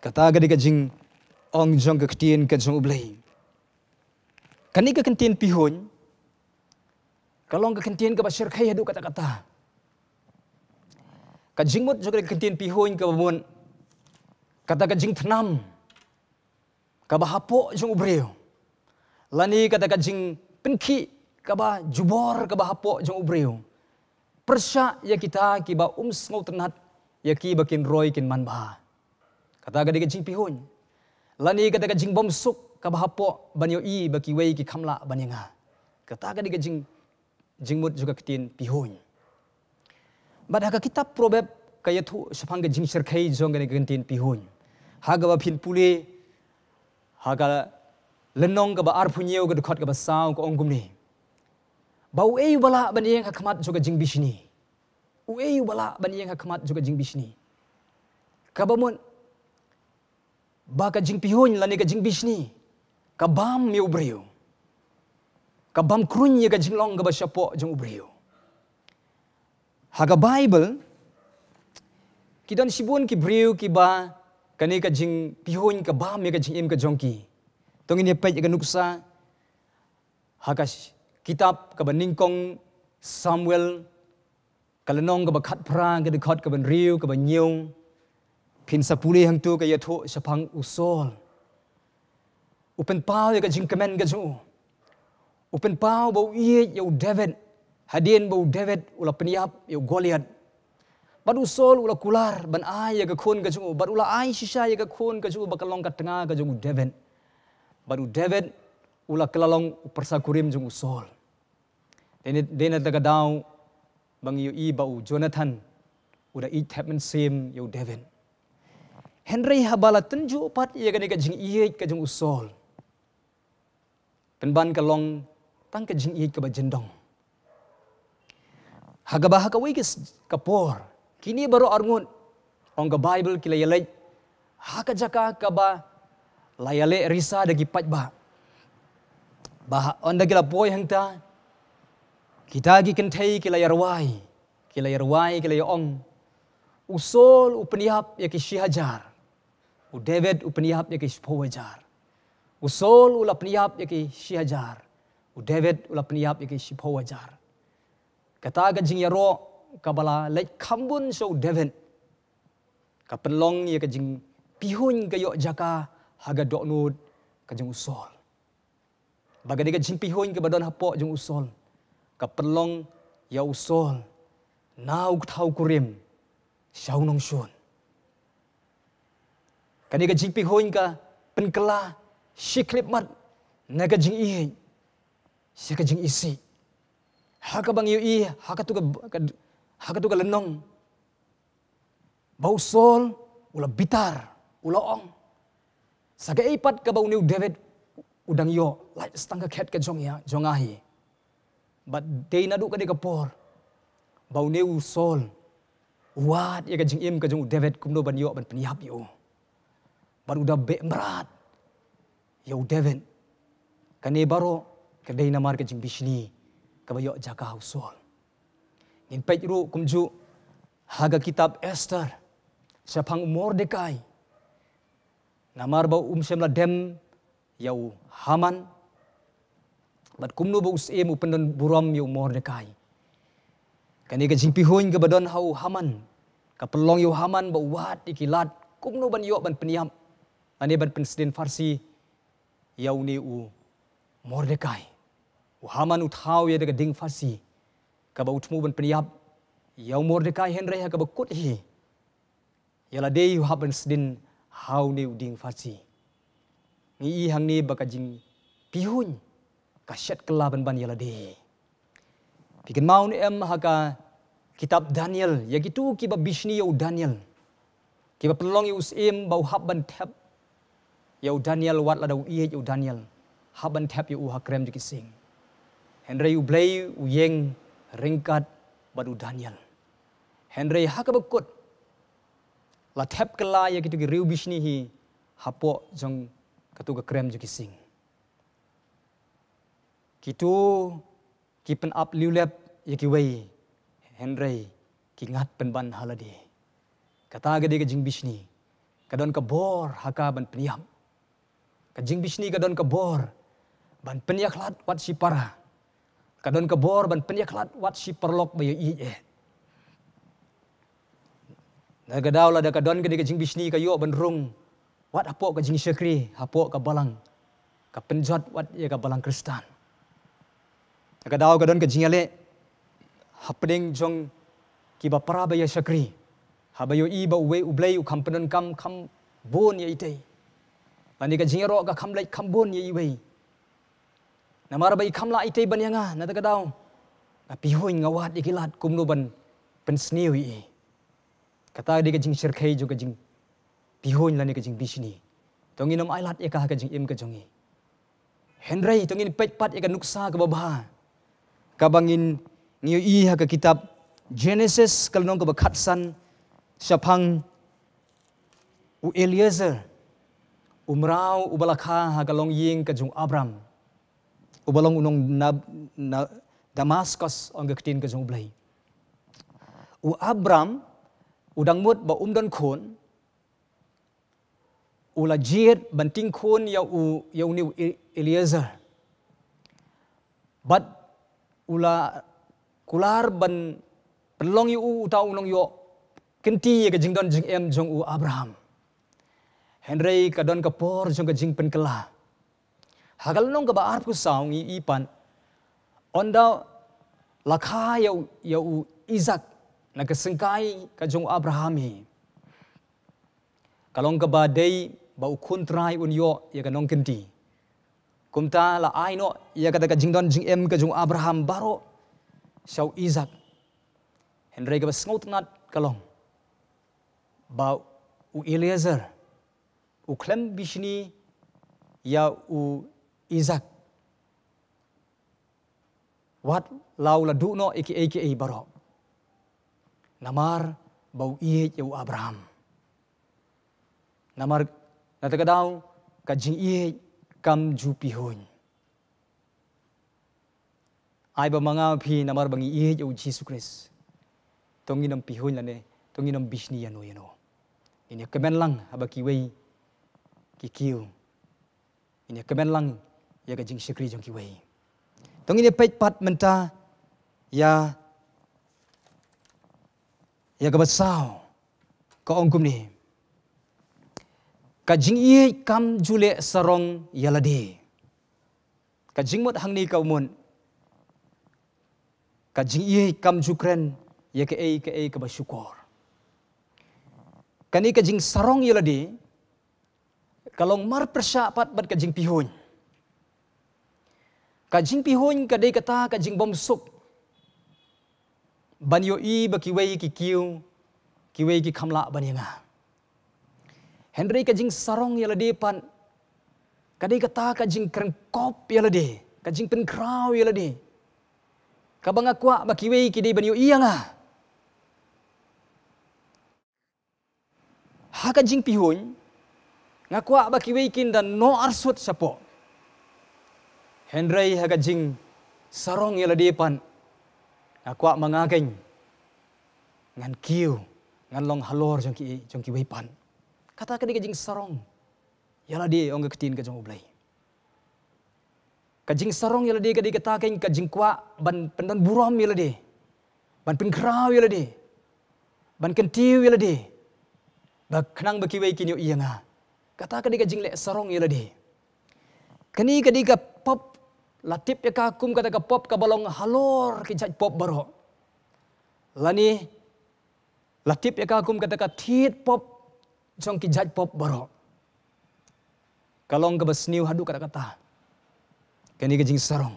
Kata ka dei ka jingong jong ka ktien ka jong u Blei. Kane ka ktien pihuiñ ka long ka ktien kaba shyrkhei haduh katta katta. Ka jingmut jong ka ktien pihuiñ kaba mut kata ka jingthnam kaba hapoh jong u briew, lane kata ka jingpynkhih kaba jubor kaba hapoh jong u briew pyrshah ïa kita kiba um sngewtynnat ïa ki ba kin roi kin manbha. Kata ka dei ka jingpihuiñ. Lane kata ka jingbymsuk kaba hapoh ban ïohi ba kiwei ki kham lah ban ïa nga. Kata ka dei ka jing jingmut jong ka ktien pihuiñ. Bad ha ka kitab Proverb ka ïathuh shaphang ka jingshyrkhei jong kane ka ktien pihuiñ. Ha kaba phin pule ha ka lynnong kaba arphew hynñiew ka dkhot kaba saw ka ong kumne: Ba uei uba lah ban ïeng ha khmat jong ka jingbishni? Uei uba lah ban ïeng ha khmat jong ka jingbishni? Kaba mut ba ka jingpihuiñ lane ka jingbishni ka bam ïa u briew, ka bam kruiñ ïa ka jinglong kaba shapoh jong u briew. Ha ka Baibl ki don shibun ki briew kiba kane ka jingpihuiñ ka bam ïa ka jingim ka jong ki. To ngin ïa peit ïa ka nuksa ha ka sh-, kitab kaba nyngkong Samuel, ka lynnong kaba khatphra, ka dkhot kaba hynriew, kaba hynñiew. Phin sa pule hangto ka ïathuh shaphang u Saul. U pynpaw ïa ka jingkmen ka jong u. U pynpaw ba u ïeit ïa u David hadien ba u David u la pynïap ïa u Goliath. Bad u Saul u la kular ban ai ïa ka khun ka jong u, bad u la ai shisha ïa ka khun ka jong u ba kan long ka tnga ka jong u David. Bad u David u la kylla long u pyrsa kurim jong u Saul. Dei na, dei na kata ka daw ba ngi ïohi ba u Jonathan u da ïeit thep mynsiem ïa u David. Hynrei haba la tynjuh pat ïa kane ka jingïeit ka jong u Saul, pynban ka long tang ka jingïeit kaba jyndong. Ha kaba ha kawei ka s-, ka por, kine baroh arngut, ong ka Baibl, ki la ïaleit ha ka jaka kaba la ïaleh risa da ki paidbah. Ba ha, ynda ki la poi hangta, kita ki kynthei ki la ïarwai, ki la ïarwai, ki la ïa ong, u Saul u pynïap ïa ki shi hajar, u David u pynïap ïa ki shiphew hajar. U Saul u la pynïap ïa ki shi hajar, u David u la pynïap ïa ki shiphew hajar. Kata ka jingïaroh kaba la leit kham bun sha u David, ka pynlong ïa ka jingpihuiñ ka ïoh jaka ha ka dohnud ka jong u Saul. Ba kane ka jingpihuiñ kaba don hapoh jong u Saul, ka pynlong ïa u Saul na u kthaw kurim sha u nongshun. Kane ka jingpihuiñ ka pynkylla shi khyllipmat na ka jingïeit sha ka jingisih. Ha kaba ngi ïohi ha katu ka, ka, ha katu ka lynnong, ba u Saul u la bitar, u la ong, sa kaei pat kaba une u David u dang ïoh lait sa tang ka khet ka jong ïa, jong nga hi. Bad dei naduh kane ka por ba une u Saul u wad ïa ka jingim ka jong u David kumno ban ïoh ban pynïap ïa u. Bad u da beh mrad ïa u David. Kane baroh ka dei namar ka jingbishni kaba ïoh jaka ha u Saul. Ngin peit ruh kumjuh ha ka kitab Esther shaphang u Mordekai. Namar ba um shym la dem ïa u Haman, bad kumno ba u syiem u pyndon burom ïa u Mordekai. Kane ka jingpihuiñ kaba don ha u Haman ka pynlong ïa u Haman ba u wad ïa ki lad kumno ban ïoh ban pynïap, lane ban pynsdien pharsi ïa une u Mordekai. U Haman u thaw ïa da ka ding pharsi kaba u thmu ban pynïap ïa u Mordekai, hynrei ha kaba kut hi, ïa lade u hap ban sdien ha une u ding pharsi. Ngi i hangne ba ka jingpihuiñ ka shet kylla pynban ïa lade. Phi kynmaw ne em ha ka kitab Daniel, ïa kitu kiba bishni ïa u Daniel, kiba pynlong ïa u syiem ba u hap ban thep ïa u Daniel, wat lada u ïeit ïa u Daniel, hap ban thep ïa u ha krem jong ki sing. Hynrei U Blei u ïeng ryngkat bad u Daniel. Hynrei ha kaba kut, la thep kylla ïa kitu ki riewbishni hi hapoh jong katu ka krem jong ki sing. Kitu ki pynap liwlep ïa kiwei, hynrei ki ngat pynban ha lade. Kata ka dei ka jingbishni ka don ka bor ha ka ban pynïap. Ka jingbishni ka don ka bor ban pynïakhlad wat shi para. Ka don ka bor ban pynïakhlad wat shi paralok ba ïa ïeit eh. Na ka daw lada ka don ka dei ka jingbishni ka ïoh ban rung wat hapoh ka jingshakri, hapoh ka balang, ka pynjot wat ïa ka balang Khristan. Na ka daw ka don ka jingïaleh hapdeng jong kiba para ba ïa shakri, haba ïohi ba uwei U Blei u kham pyndonkam kham bun ïa itei, lane ka jingïaroh ka kham leit kham bun ïa iwei. Namar ba i kham lah itei ban ïa nga, na kata ka daw nga pihuiñ, nga wad ïa ki lad kumno ban pynsniew ïa i. Kata dei ka jingshyrkhei jong ka jingpihuiñ lane ka jingbishni. To ngin ym ailad ïa ka ha ka jingim ka jong ngi. Hynrei to ngin peit pat ïa ka nuksa kaba bha kaba ngin, ngi ïohi ha ka kitab Genesis ka lynnong kaba khatsan, shaphang u Eliezer, u mraw uba la kha ha ka longïing ka jong u Abram, uba long u nong na, na Damaskus, ong ka ktien ka jong U Blei. U Abram u dang mut ba um don khun, u la jied ban tieng khun ïa u, ïa une u E-, Eliezer. Bad u la kular ban pynlong ïa u uta u nongïoh kynti ïa ka jingdon jingem jong u Abraham. Hynrei ka don ka por jong ka jingpynkylla. Ha ka lynnong kaba arphew saw ngi i pat, ynda la kha ïa u, ïa u Isak na ka syngkai ka jong u Abraham hi, ka long kaba dei ba u khun trai un ïoh ïa ka nongkynti. Kumta la ai noh ïa kata ka jingdon jingem ka jong u Abraham baroh sha u Isak. Hynrei kaba sngewtynnat ka long ba u Eliezer U khlem bishni ïa u Isak wat la u la duh noh ïa kiei kiei baroh. Namar ba u ïeit ïa u Abraham. Namar na kata ka daw ka jingïeit kam ju pihuiñ. Ai ba ma nga phi namar ba ngi ïeit ïa u Jisu Khrist, to ngin ym pihuiñ lane to ngin ym bishni ïano ïano. Ngin ïa kmen lang haba kiwei ki kiew. Ngin ïa kmen lang ïa ka jingshakri jong kiwei. To ngin ïa peit pat mynta ïa, ïa kaba saw, ka ong kumne: Ka jingïeit kam ju leh sarong ïa lade. Ka jingmut hangne ka mut: Ka jingïeit kam ju kren ïa kaei kaei kaba shukor. Kane ka jingsarong ïa lade ka long marpyrshah pat bad ka jingpihuiñ. Ka jingpihuiñ ka dei kata ka jingbymsuk ban ïohi ba kiwei ki kiew, kiwei ki kham lah ban ïa nga. Hynrei ka jingsarong ïa lade pat ka dei kata ka jingkren kop ïa lade, ka jingpynkhraw ïa lade, kaba nga kwah ba kiwei ki dei ban ïohi ïa nga. Ha ka jingpihuiñ nga kwah ba kiwei kin da noh arsut shapoh. Hynrei ha ka jingsarong ïa lade pat nga kwah ma nga keiñ ngan kiew, ngan long halor jong ki, jong kiwei pat. Kata ka dei ka jingsarong ïa lade, ong ka ktien ka jong U Blei. Ka jingsarong ïa lade ka dei kata keiñ ka jingkwah ban pyndon burom ïa lade, ban pynkhraw ïa lade, ban kyntiew ïa lade, ba khnang ba kiwei kin ïohi ïa nga. Kata ka dei ka jingleh sarong ïa lade. Kane ka dei ka pop, la tip ïa ka kum kata ka pop kaba long halor ki jait pop baroh, lane la tip ïa ka kum kata ka thied pop jong ki jait pop baroh. Ka long kaba sniew haduh katta katta kane ka jingsarong,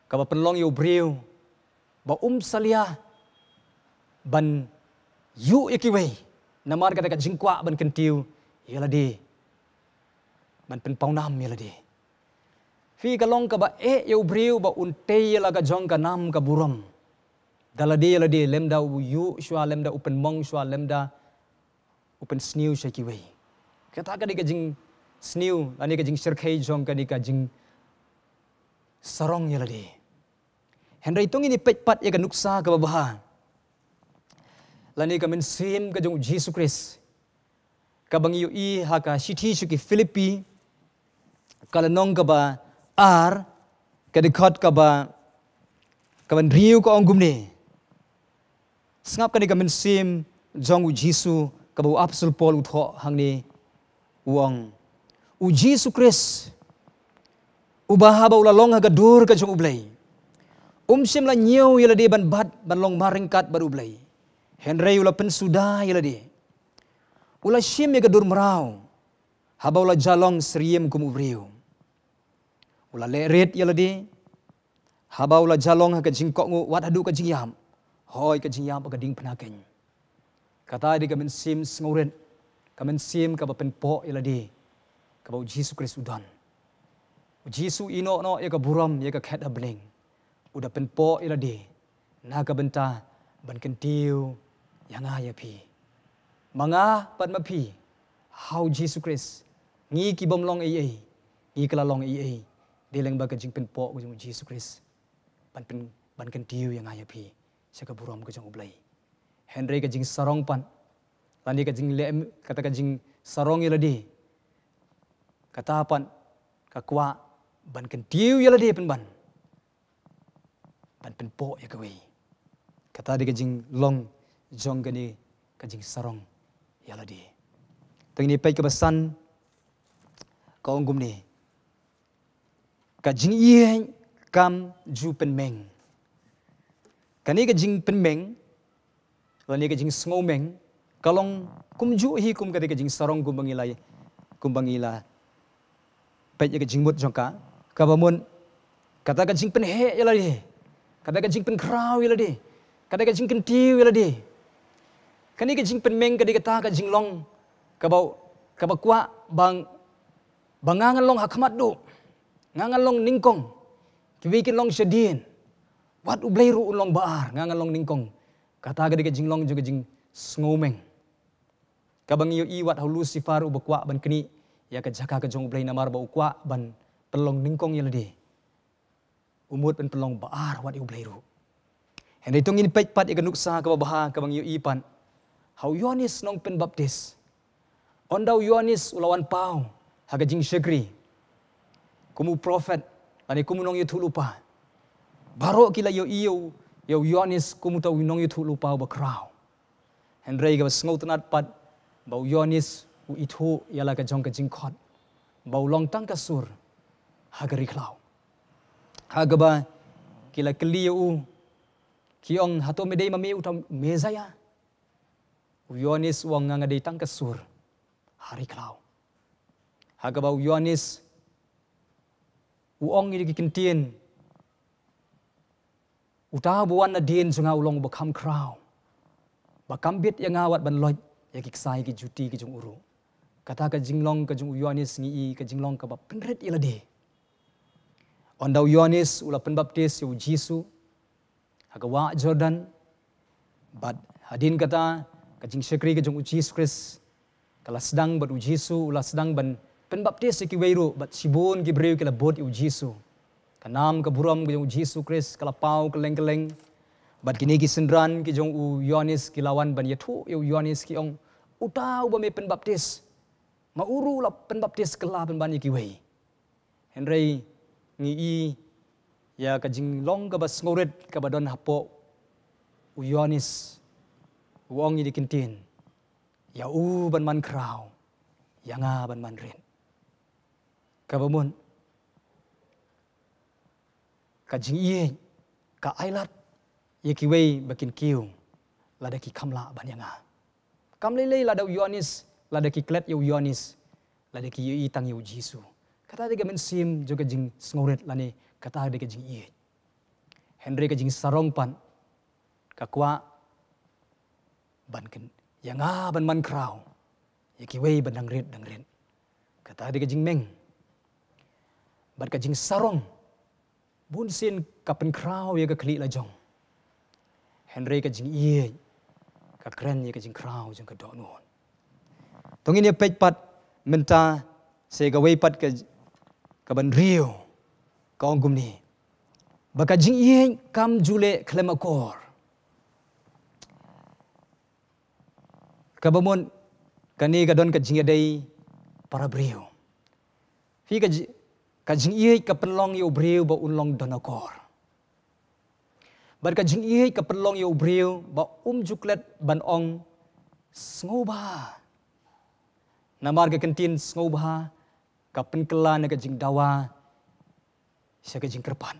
kaba pynlong ïa u briew ba um salia ban ïuh ïa kiwei namar kata ka jingkwah ban kyntiew ïa lade, ban pynpawnam ïa lade. Phi, ka long kaba eh ïa u briew ba un tei ïa la ka jong ka nam ka burom da lade ïa lade, lymda u ïuh shuwa, lymda u pynmong shuwa, lymda u pynsniew sha kiwei. Kata ka dei ka jingsniew lane ka jingshyrkhei jong kane ka jingsarong ïa lade. Hynrei to ngin ïa peit pat ïa ka nuksa kaba bha lane ka mynsiem ka jong u Jisu Khrist, kaba ngi ïohi ha ka shithi sha ki Philippi, ka lynnong kaba ar, ka dkhot kaba, kaba hynriew, ka ong kumne: Sngap kane ka mynsiem jong u Jisu kaba u Apostol Paul u thoh hangne, u ong: U Jisu Khrist, uba haba u la long ha ka dur ka jong U Blei, um shym la ñiew ïa lade ban bat ban long marryngkat bad U Blei, hynrei u la pynsuda ïa lade, u la shim ïa ka dur mraw haba u la jah long syriem kum u briew. U la leh rit ïa lade haba u la jah long ha ka jingkohnguh wat haduh ka jingïap, hooid, ka jingïap ha ka diengphna keiñ. Kata dei ka mynsiem sngewrit, ka mynsiem kaba pynpoh ïa lade kaba u Jisu Khrist u don. U Jisu u ïehnoh noh ïa ka burom ïa ka khet ha bneng, u da pynpoh ïa lade na ka bynta ban kyntiew ïa nga ïa phi. Ma nga bad ma phi, ha u Jisu Khrist, ngi ki bym long ei ei, ngi ki la long ei ei, dei lyngba ka jingpynpoh ka jong u Jisu Khrist ban pyn, ban kyntiew ïa nga ïa phi sha ka burom ka jong U Blei. Hynrei ka jingsarong pat lane ka jingleh, kata ka jingsarong ïa lade, kata pat ka kwah ban kyntiew ïa lade pynban, ban pynpoh ïa kawei. Kata dei ka jinglong jong kane ka jingsarong ïa lade. To ngin ïa peit kaba san, ka ong kumne: Ka jingïeit kam ju pynmeng. Kane ka jingpynmeng lane ka jingsngewmeng ka long kumjuh hi kum kata ka jingsarong kumba ngi la, kumba ngi la peit ïa ka jingmut jong ka, kaba mut kata ka jingpynheh ïa lade, kata ka jingpynkhraw ïa lade, kata ka jingkyntiew ïa lade. Kane ka jingpynmeng ka dei kata ka jinglong Kaba, kaba kwah ba, ba nga ngan long ha khmat duh. Nga ngan long nyngkong. Kiwei kin long shadien. Wat U Blei ruh un long ba ar, nga ngan long nyngkong. Kata ka dei ka jinglong jong ka jingsngewmeng. Kaba ngi ïohi wat ha u Lucifer uba kwah ban knieh ïa ka jaka ka jong U Blei namar ba u kwah ban pynlong nyngkong ïa lade. U mut ban pynlong ba ar wat ïa U Blei ruh. Hynrei to ngin peit pat ïa ka nuksa kaba bha kaba ngi ïohi pat ha u Ïoannis Nongpynbaptis. Ynda u Ïoannis u la wan paw ha ka jingshakri kum u prophet lane kum u nongïathuhlypa, baroh ki la ïohi ïa u, ïa u Ïoannis kum uta u nongïathuhlypa uba khraw. Hynrei kaba sngewtynnat pat ba u Ïoannis u ithuh ïa la ka jong ka jingkhot ba u long tang ka sur ha ka ri khlaw. Ha kaba ki la kylli ïa u, ki ong, hato me dei ma me uta u Messaïah? U Ïoannis u ong, nga nga dei tang ka sur ha ri khlaw. Ha kaba u Ïoannis u ong ïa ki ktien, uta uba wan nadien jong nga u long uba kham khraw, ba kham bit ïa nga wat ban loit ïa ki ksai ki juti ki jong u ruh. Kata ka jinglong ka jong u Ïoannis ngi i ka jinglong kaba pynrit ïa lade. Ynda u Ïoannis u la pynbaptis ïa u Jisu ha ka wah Jordan, bad hadien kata ka jingshakri ka jong u Jisu Khrist ka la sdang, bad u Jisu u la sdang ban pynbaptis ïa kiwei ruh, bad shibun ki briew ki la bud ïa u Jisu. Ka nam ka burom ka jong u Jisu Khrist ka la paw kylleng kylleng. Bad kine ki synran ki jong u Ïoannis ki la wan ban ïathuh ïa u Ïoannis, ki ong, uta uba me pynbaptis, ma u ruh u la pynbaptis kylla pynban ïa kiwei. Hynrei ngi i ïa ka jinglong kaba sngewrit kaba don hapoh u Ïoannis, u ong ïa ki ktien, ïa u ban man khraw, ïa nga ban man rit. Kaba mut ka jingïeit ka ailad ïa kiwei ba kin kiew lada ki kham lah ban ïa nga. Kam lei lei lada u Ïoannis, lada ki klet ïa u Ïoannis, lada ki ïohi tang ïa u Jisu. Kata dei ka mynsiem jong ka jingsngewrit lane kata dei ka jingïeit. Hynrei ka jingsarong pat ka kwah ban kyn, ïa nga ban man khraw ïa kiwei ba dang rit dang rit. Kata dei ka jingmeng. Bad ka jingsarong bunsien ka pynkhraw ïa ka khlieh lajong. Hynrei ka jingïeit ka kren ïa ka jingkhraw jong ka dohnud. To ngin ïa peit pat mynta sa kawei pat ka, ka ban riew, ka ong kumne, ba ka jingïeit kam ju leh khlem akor. Kaba mut kane ka don ka jingïadei para briew. Phi, ka ji-, ka jingïeit ka pynlong ïa u briew ba un long don akor. Bad ka jingïeit ka pynlong ïa u briew ba um ju klet ban ong sngewbha. Namar ka ktien sngewbha ka pynkylla na ka jingdawa sha ka jingkyrpad.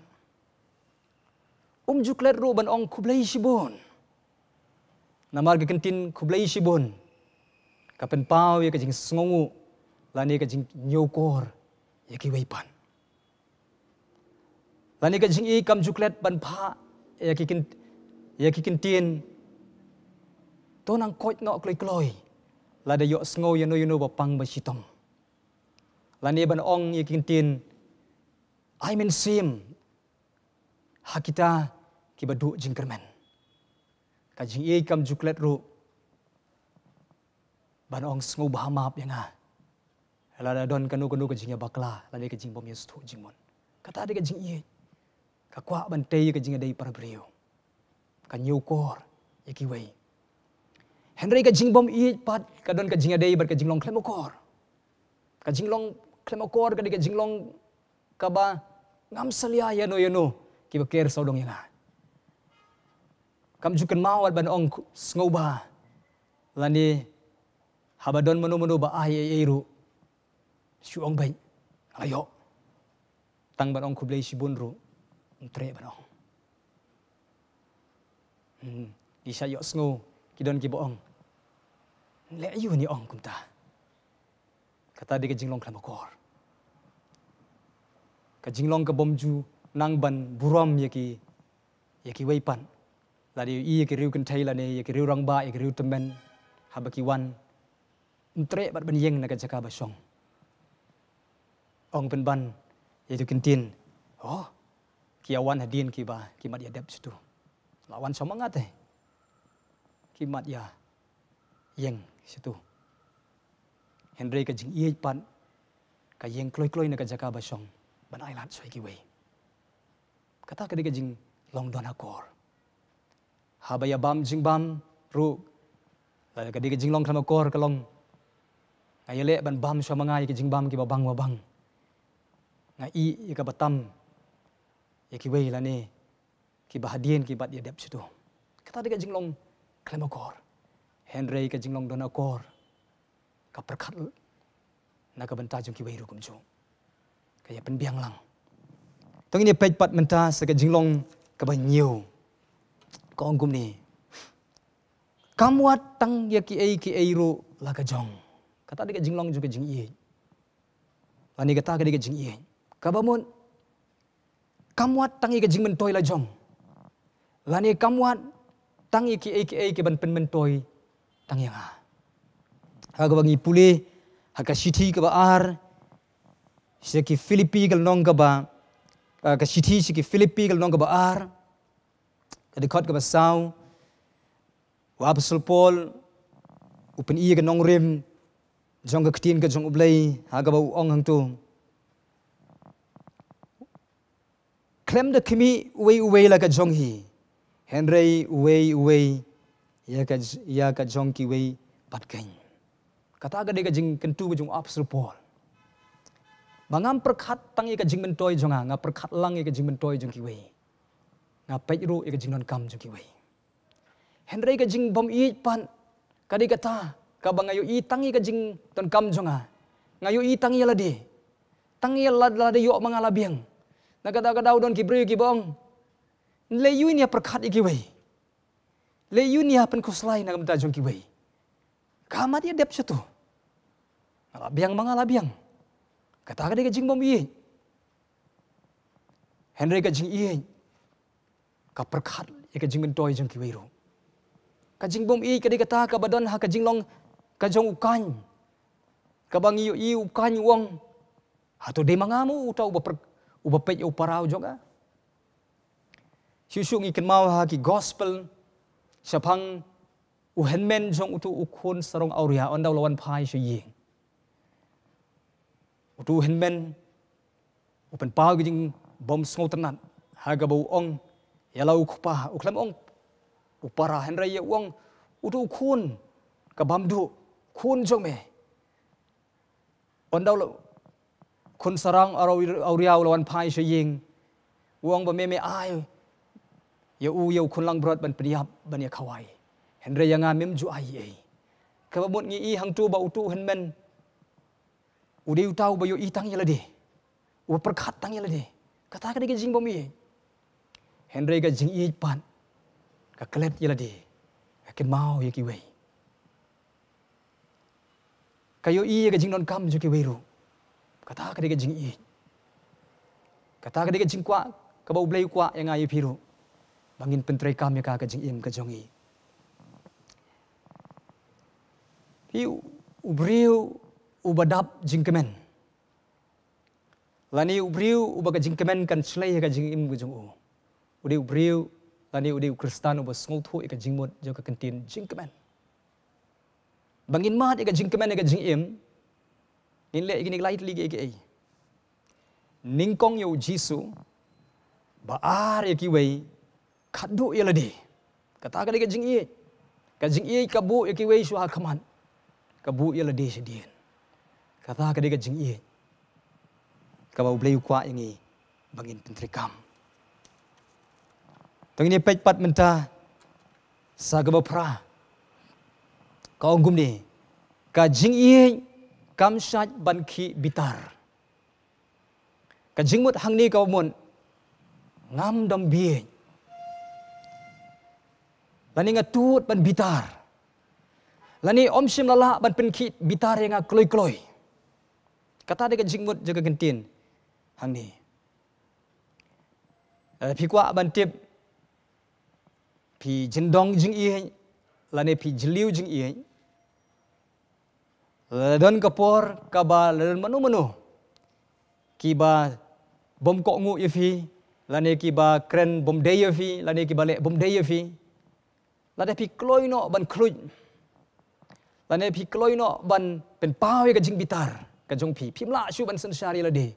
Um ju klet ruh ban ong khublei shibun. Namar ka ktien khublei shibun ka pynpaw ïa ka jingsngewnguh lane ka jingñiewkor ïa kiwei pat. Lane ka jingïeit kam ju klet ban phah ïa ki kt-, ïa ki ktien, to nang koit noh kloi kloi lada ïohsngew ïano ïano ba pang ba shitom. Lane ban ong ïa ki ktien, ai mynsiem ha kita kiba duh jingkyrmen. Ka jingïeit kam ju klet ruh ban ong sngewbha map ïa nga lada don kano kano ka jingïabakla lane ka jingbym ïasngewthuh jingmut. Kata dei ka jingïeit. Ka kwah ban tei ka jingïadei para briew. Ka ñiewkor ïa kiwei. Hynrei ka jingbym ïeit pat ka don ka jingïadei bad ka jinglong khlem akor. Ka jinglong khlem akor ka dei ka jinglong kaba ngam salia ïano ïano kiba ker sawdong ïa nga. Kam ju kynmaw wat ban ong sngewbha lane haba don mano mano ba ai ei ei ruh, shu ong beit, nga la ïoh. Tang ban ong khublei shibun ruh ym treh ban ong. Hmm. Ngi shah ïohsngew ki don kiba ong, leh aïu ngi ong kumta. Kata dei ka jinglong khlem akor. Ka jinglong kabym ju nang ban burom ïa ki, ïa kiwei pat. Lada ïohi ïa ki riew kynthei lane ïa ki riew rangbah, ïa ki riew tymmen, haba ki wan ym treh bad ban ïeng na ka jaka ba shong. Ong pynban ïa tu ki ktien, oh, ki ïa wan hadien kiba ki mat ïa dep sha tu. La wan shong ma nga te, ki mat ïa ïeng sha tu. Hynrei ka jingïeit pat ka ïeng kloi kloi na ka jaka ba shong ban ailad shuwa ïa kiwei. Kata ka dei ka jinglong don akor. Haba ïa bam jingbam ruh, la ka dei ka jinglong khlem akor ka long, nga ïaleh ban bam shuwa ma nga ïa ka jingbam kiba bang ba bang. Nga ïeh ïa kaba tam ïa kiwei lane kiba hadien ki mat ïa dep sha tu. Kata dei ka jinglong khlem akor. Hynrei ka jinglong don akor ka pyrkhat na ka bynta jong kiwei ruh kumjuh. Ka ïa pynbiang lang. To ngin ïa peit pat mynta sa ka jinglong kaba hynñiew. Ka ong kumne. Kam wad tang ïa kiei kiei ruh la ka jong. Kata dei ka jinglong jong ka jingïeit. Lane kata ka dei ka jingïeit. Kaba mut kam wad tang ïa ka jingmyntoi la jong. Lane kam wad tang ïa kiei kiei kiban pynmyntoi tang ïa nga. Ha kaba ngi pule ha ka shithi kaba ar sha ki Philippi ka lynnong kaba, ah, ka shithi sha ki Philippi ka lynnong kaba ar, ka dkhot kaba saw, u Apostol Paul u pyni ïa ka nongrim jong ka ktien ka jong U Blei ha kaba u ong hangto. Khlem da khmih uwei uwei la ka jong hi, hynrei uwei uwei ïa ka j-, ïa ka jong kiwei pat keiñ. Kata ka dei ka jingkyntu ka jong u Apostol Paul. Ba ngam pyrkhat tang ïa ka jingmyntoi jong nga, nga pyrkhat lang ïa ka jingmyntoi jong kiwei. Nga peit ruh ïa ka jingdonkam jong kiwei. Hynrei ka jingbym ïeit pat ka dei kata kaba nga ïohi tang ïa ka jingdonkam jong nga. Nga ïohi tang ïa lade. Tang ïa la-, lade ïoh ma nga la biang. Na kata ka daw don ki briew kiba ong, lei ïoh ïa pyrkhat ïa kiwei. Lei ïoh ïa pynkhuslai na ka bynta jong kiwei. Ka mat ïa dep sha tu. Nga la biang ma nga la biang. Kata ka dei ka jingbym ïeit. Hynrei ka jingïeit ka pyrkhat ïa ka jingmyntoi jong kiwei ruh. Ka jingbym ïeit ka dei kata kaba don ha ka jinglong ka jong u Kain. Kaba ngi ïohi u Kain u ong, hato dei ma nga mo uta uba pyr-, uba peit ïa u para u jong nga? Shuh shuh ngi kynmaw ha ki gospel shaphang u hynmen jong utu u khun sarong awria, ynda u la wan phai sha ïing. Utu u hynmen u pynpaw ka jingbym sngewtynnat ha kaba u ong ïa la u kpa, u khlem ong u para, hynrei ïa u ong, utu u khun ka bam duh, khun jong me. Ynda u la, khun sarong awria u la wan phai sha ïing, u ong ba me me ai ïa u ïa u khun langbrot ban pynïap ban ïa khawai. Hynrei ïa nga mem ju ai ei. Kaba mut ngi i hangto ba utu u hynmen u dei uta uba ïohi tang ïa lade, uba pyrkhat tang ïa lade. Kata ka dei ka jingbym ïeit. Hynrei ka jingïeit pat ka klet ïa lade, ka kynmaw ïa kiwei. Ka ïohi ïa ka jingdonkam jong kiwei ruh. Kata ka dei ka jingïeit. Kata ka dei ka jingkwah kaba U Blei u kwah ïa nga ïa phi ruh, ba ngin pyntreikam ïa ka, ka jingim ka jong ngi. Phi, u briew uba dap jingkmen, lane u briew uba ka jingkmen kan shlei ha ka jingim ka jong u, u dei u briew lane u dei u Khristan uba sngewthuh ïa ka jingmut jong ka ktien jingkmen. Ba ngin mad ïa ka jingkmen ïa ka jingim, ngin leh ïa kine ki lai tylli kiei kiei. Nyngkong ïa U Jisu, ba ar ïa kiwei, khatduh ïa lade. Kata ka dei ka jingïeit. Ka jingïeit ka buh ïa kiwei shuwa ha khmat, ka buh ïa lade shadien. Kata ka dei ka jingïeit kaba U Blei u kwah ïa ngi ba ngin pyntreikam. To ngin ïa peit pat mynta sa kaba phra. Ka ong kumne, ka jingïeit kam shait ban khih bitar. Ka jingmut hangne ka mut, ngam dom bieit, lane nga tut ban bitar, lane ym shym la lah ban pynkhih bitar ïa nga kloi kloi. Kata dei ka jingmut jong ka ktien hangne. Eh, phi kwah ban tip phi jyndong jingïeit lane phi jylliew jingïeit? La don ka por kaba la don mano mano kiba bym kohnguh ïa phi, lane kiba kren bym dei ïa phi, lane kiba leh bym dei ïa phi. Lada phi kloi noh ban khluit, lane phi kloi noh ban pynpaw ïa ka jingbitar ka jong phi, phim lah shuh ban synshar ïa lade.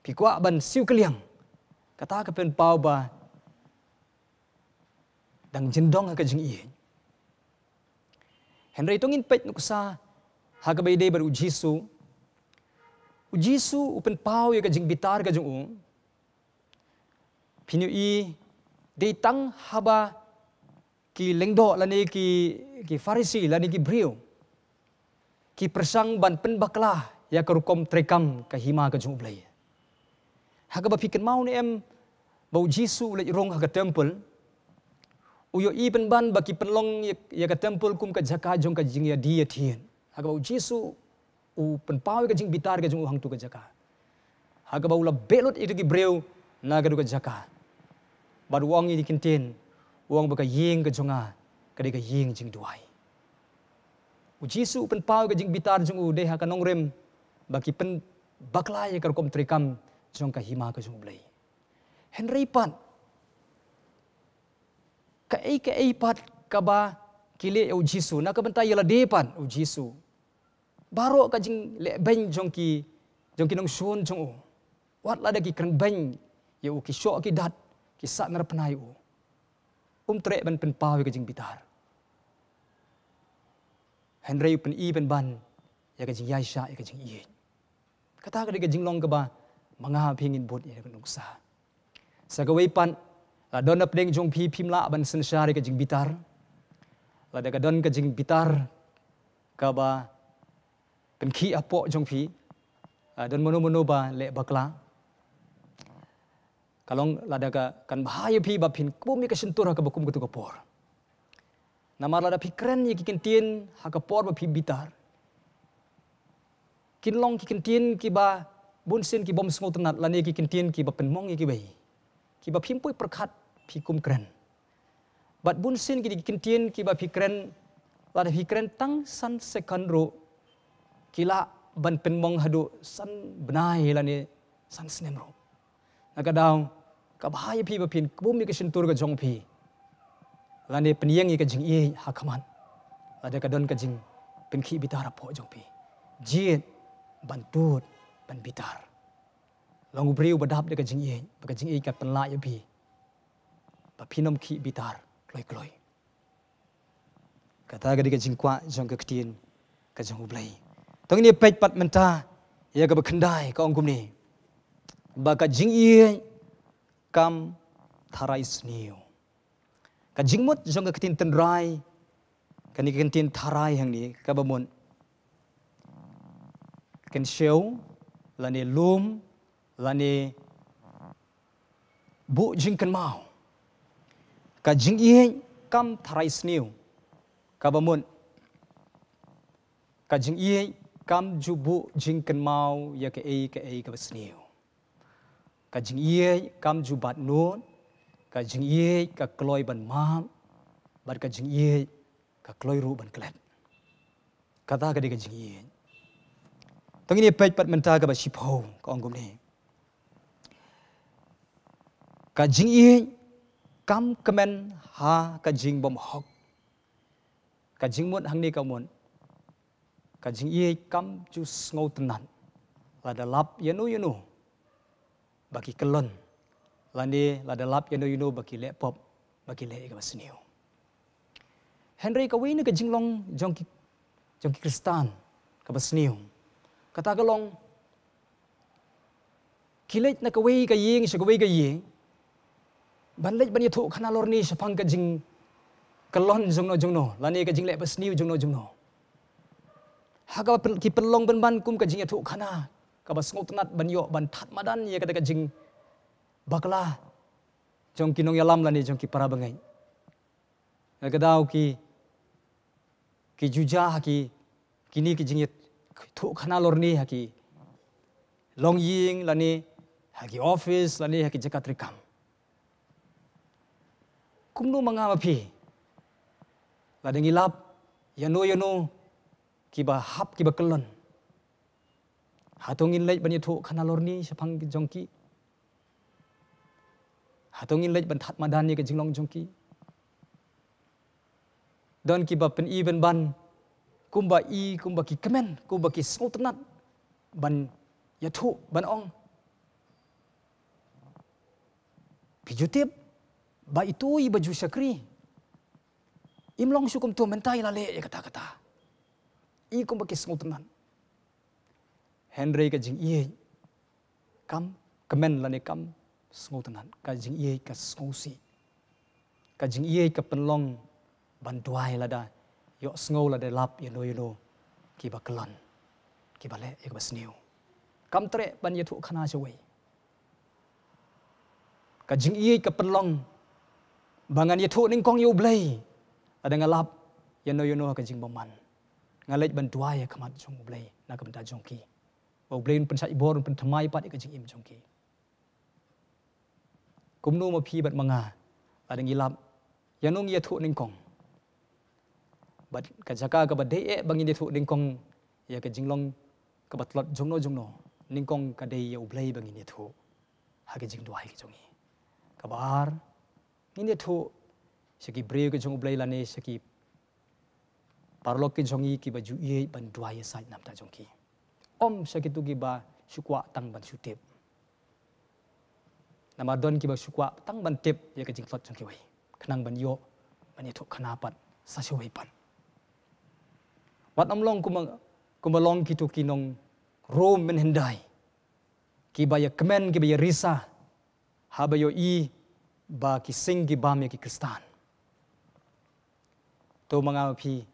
Phi kwah ban siew kylliang. Kata ka pynpaw ba dang jyndong ha ka jingïeit. Hynrei to ngin peit nuksa ha kaba ïadei bad u Jisu. U Jisu u pynpaw ïa ka jingbitar ka jong u. Phin ïohi, dei tang haba ki lyngdoh lane ki, ki Pharisi lane ki briew ki pyrshang ban pynbakla ïa ka rukom treikam ka hima ka jong U Blei. Ha kaba phi kynmaw ne em ba u Jisu u leit rung ha ka temple, u ïohi pynban ba ki pynlong ïa, ïa ka temple kum ka jaka jong ka jingïadie ïathied. Ha kaba u Jisu u pynpaw ïa ka jingbitar ka jong u hangto ka jaka. Ha kaba u la beh lut ïa ki briew na kato ka jaka. Bad u ong ïa ki ktien, u ong ba ka ïing ka jong nga ka dei ka ïing jingduwai. U Jisu u pynpaw ïa ka jingbitar jong u dei ha ka nongrim ba ki pynbakla ïa ka rukom treikam jong ka hima ka jong U Blei. Hynrei pat, kaei kaei pat kaba ki leh ïa u Jisu, na ka bynta ïa lade pat u Jisu. Baroh ka jingleh beiñ jong ki, jong ki nongshun jong u. Wat lada ki kren beiñ ïa u, ki shoh ki dat, ki sahnarphna ïa u, um treh ban pynpaw ïa ka jingbitar. Hynrei u pyni pynban ïa ka jingïaishah, ïa ka jingïeit. Kata ka dei ka jinglong kaba ma nga phi ngin bud ïa ka nuksa. Sa kawei pat, la don napdeng jong phi phim lah ban synshar ïa ka jingbitar. Lada ka don ka jingbitar kaba pynkhih hapoh jong phi, la don mano mano ba leh bakla, ka long lada ka, kan bha ïa phi ba phin kbum ïa ka shyntur ha kaba kum kato ka por. Namar lada phi kren ïa ki ktien ha ka por ba phi bitar, kin long ki ktien kiba bunsien ki bym sngewtynnat lane ki ktien kiba pynmong ïa kiwei, kiba phim poi pyrkhat phi kum kren. Bad bunsien ki dei ki ktien kiba phi kren, lada phi kren tang san second ruh, ki lah ban pynmong haduh san bnai lane san snem ruh. Na ka daw, ka bha ïa phi ba phin kbum ïa ka shyntur ka jong phi, lane pynïeng ïa ka jingïeit ha khmat lada ka don ka jingpynkhih bitar hapoh jong phi. Jied ban tud ban bitar. Long u briew ba dap da ka jingïeit, ba ka jingïeit ka pynlah ïa phi ba phin ym khih bitar kloi kloi. Kata ka dei ka jingkwah jong ka ktien ka jong U Blei. To ngin ïa peit pat mynta ïa kaba khyndai, ka ong kumne, ba ka jingïeit kam tharai sniew. Ka jingmut jong ka ktien tynrai, kane ka ktien tharai hangne kaba mut kynshew, lane lum, lane buh jingkynmaw. Ka jingïeit kam tharai sniew, kaba mut ka jingïeit kam ju buh jingkynmaw ïa kaei kaei kaba sniew. Ka jingïeit kam ju bat nud, ka jingïeit ka kloi ban map, bad ka jingïeit ka kloi ruh ban klet. Kata ka dei ka jingïeit. To ngin ïa peit pat mynta kaba shiphew, ka ong kumne. Ka jingïeit kam kmen ha ka jingbymhok. Ka jingmut hangne ka mut, ka jingïeit kam ju sngewtynnat lada lap ïano ïano ba ki kyllon, lane lada lap ïano ïano ba ki leh pop, ba ki leh ïa kaba sniew. Hynrei kawei na ka jinglong jong ki, jong ki Khristan kaba sniew, kata ka long ki leit na kawei ka ïing sha kawei ka ïing ban leit ban ïathuh khana lorni shaphang ka jingkyllon jongno jongno lane ka jingleh basniew jongno jongno. Ha kaba pyn-, ki pynlong pynban kum ka jingïathuh khana kaba sngewtynnat ban ïoh ban thad madan ïa kata ka jingbakla jong ki nongïalam lane jong ki para bangeit. Na ka daw ki, ki ju jia ha ki, kine ki jingïathuh khana lorni ha ki longïing lane ha ki office lane ha ki jaka treikam. Kumno ma nga ma phi, lada ngi lap ïano ïano kiba hap kiba kyllon. Hato ngin leit ban ïathuh khana lorni shaphang jong ki? Hato ngin leit ban thad madan ïa ka jinglong jong ki? Don kiba pyni ban ban kumba i, kumba ki kmen, kumba ki sngewtynnat ban ïathuh, ban ong, phi ju tip ba itu i ba ju shakri, im long shuh kumto, mynta i la leh ïa kata kata. I kumba ki sngewtynnat. Hynrei ka jingïeit kam kmen lane kam sngewtynnat, ka jingïeit ka sngewsih. Ka jingïeit ka pynlong ban duwai lada ïohsngew, lada lap ïano ïano kiba kyllon, kiba leh ïa kaba sniew. Kam treh ban ïathuh khana shawei. Ka jingïeit ka pynlong ba ngan ïathuh nyngkong ïa U Blei lada nga lap ïano ïano ha ka jingbymman. Nga leit ban duwai ha khmat jong U Blei na ka bynta jong ki, ba U Blei un pynshait bor, un pynthymmai pat ïa ka jingim jong ki. Kumno ma phi bad ma nga, lada ngi lap ïano ngi ïathuh nyngkong? Bad ka jaka kaba dei eh ba ngin ïathuh nyngkong ïa ka jinglong kaba tlot jongno jongno, nyngkong ka dei ïa U Blei ba ngin ïathuh ha ka jingduwai ka jong ngi. Kaba ar, ngin ïathuh sha ki briew ki jong U Blei lane sha ki paralok ki jong ngi kiba ju ïeit ban duwai ïasaid na bynta jong ki. Ym sha kito kiba shu kwah tang ban shu tip. Namar don kiba shu kwah tang ban tip ïa ka jingtlot jong kiwei, khnang ban ïoh ban ïathuh khana pat sa shawei pat. Wat ym long kumba, kumba long kito ki nong Rom mynhyndai, kiba ïakmen, kiba ïarisa haba ïohi ba ki sing ki bam ïa ki Khristan. To ma nga ma phi,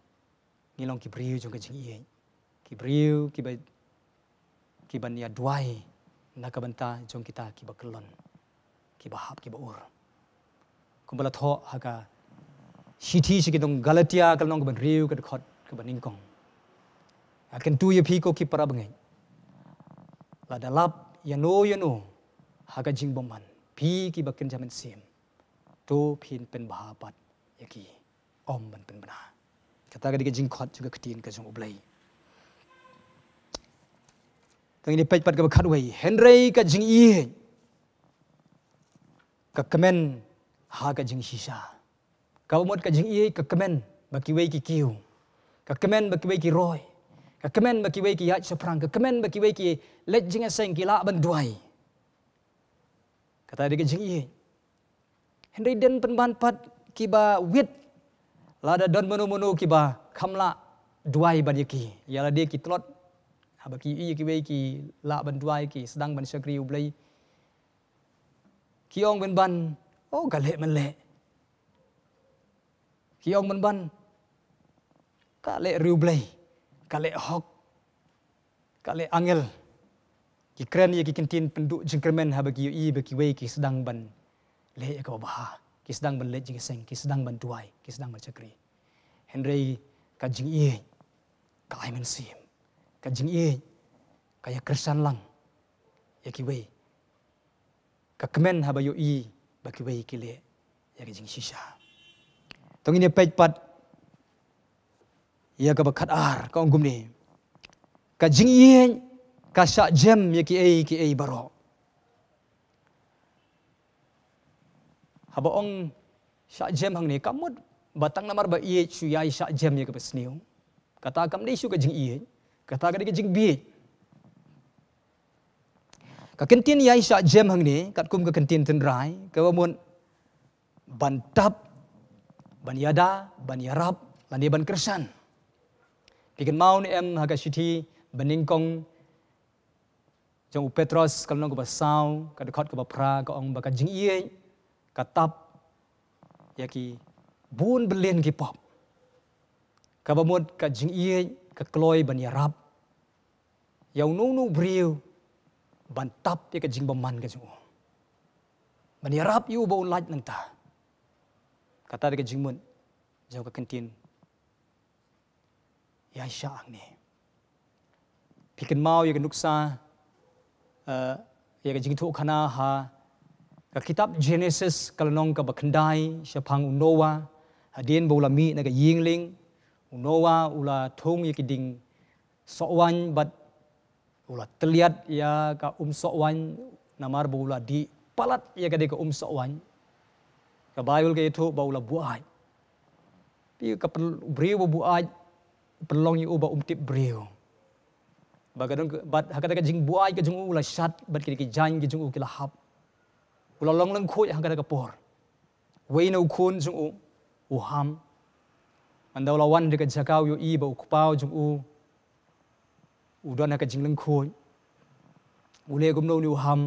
ngi long ki briew jong ka jingïeit, ki briew kiba, kiban ïaduwai na ka bynta jong kita kiba kyllon, kiba hap, kiba ur. Kumba la thoh ha ka shithi sha ki nong Galatia, ka lynnong kaba hynriew, ka dkhot kaba nyngkong. Nga kyntu ïa phi ko ki para bangeit, lada lap ïano ïano ha ka jingbymman, phi kiba kynja mynsiem, to phin pynbha pat ïa ki, ym ban pynbna. Kata ka dei ka jingkhot jong ka ktien ka jong U Blei. Tang ïa peit pat kaba khatwei, hynrei ka jingïeit ka kmen ha ka jingshisha. Kaba mut ka jingïeit ka kmen ba kiwei ki kiew, ka kmen ba kiwei ki roi, ka kmen ba kiwei ki ïaid shaphrang, ka kmen ba kiwei ki leit jingïaseng, ki lah ban duwai. Kata dei ka jingïeit. Hynrei don pynban pat kiba wit, lada don mano mano kiba kham lah duwai ban ïa ki, ïa lade ki tlot, haba ki ïohi ïa kiwei ki lah ban duwai, ki sdang ban shakri U Blei, ki ong pynban, oh, ka leh man leh. Ki ong pynban, ka leh riewblei, ka leh hok, ka leh angel. Ki kren ïa ki ktien pynduh jingkyrmen haba ki ïohi ba kiwei ki sdang ban leh ïa kaba bha, ki sdang ban leit jingïaseng, ki sdang ban duwai, ki sdang ban shakri. Hynrei ka jingïeit ka ai mynsiem, ka jingïeit ka ïakyrshan lang ïa kiwei, ka kmen haba ïohi ba kiwei ki leh ïa ka jingshisha. To ngin ïa peit pat ïa kaba khatar, ka ong kumne: Ka jingïeit ka shah jem ïa kiei kiei baroh. Haba ong shah jem hangne, kam mut ba tang namar ba ïeit shu ïai shah jem ïa kaba sniew. Kata kam dei shuh ka jingïeit, kata ka dei ka jingbieit. Ka ktien ïai shah jem hangne, katkum ka ktien tynrai, kaba mut ban tap, ban ïada, ban ïarap, lane ban kyrshan. Phi kynmaw ne em ha ka shithi banyngkong jong u Petros, ka lynnong kaba saw, ka dkhot kaba phra, ka ong ba ka jingïeit ka tap ïa ki bun byllian ki pop. Kaba mut ka jingïeit ka kloi ban ïarap ïa uno uno u briew ban tap ïa ka jingbymman ka jong u, ban ïarap ïa u ba un lait nangta. Kata dei ka jingmut jong ka ktien ïai shah hangne. Phi kynmaw ïa ka nuksa, eh, ïa ka jingïathuhkhana ha ka kitab Genesis, ka lynnong kaba khyndai, shaphang u Noah, hadien ba u la mih na ka ïing lieng, u Noah u la thung ïa ki dieng sohwaiñ bad u la tylliat ïa ka um sohwaiñ, namar ba u la dih palat ïa ka dei ka um sohwaiñ. Ka Baibl ka ïathuh ba u la buaid. Phi ka pyn-, u briew ba buaid, pynlong ïa u ba um tip briew. Ba ka don ka, bad ha kata ka jingbuaid ka jong u la shat, bad ki, ki jaiñ ki jong u ki la hap. U la long lyngkhuid ha kata ka por. Wei na u khun jong u, u Ham. Ynda u la wan da ka jaka u ïohi ba u kpa u jong u, u don ha ka jinglyngkhuid. U leh kumno une u Ham?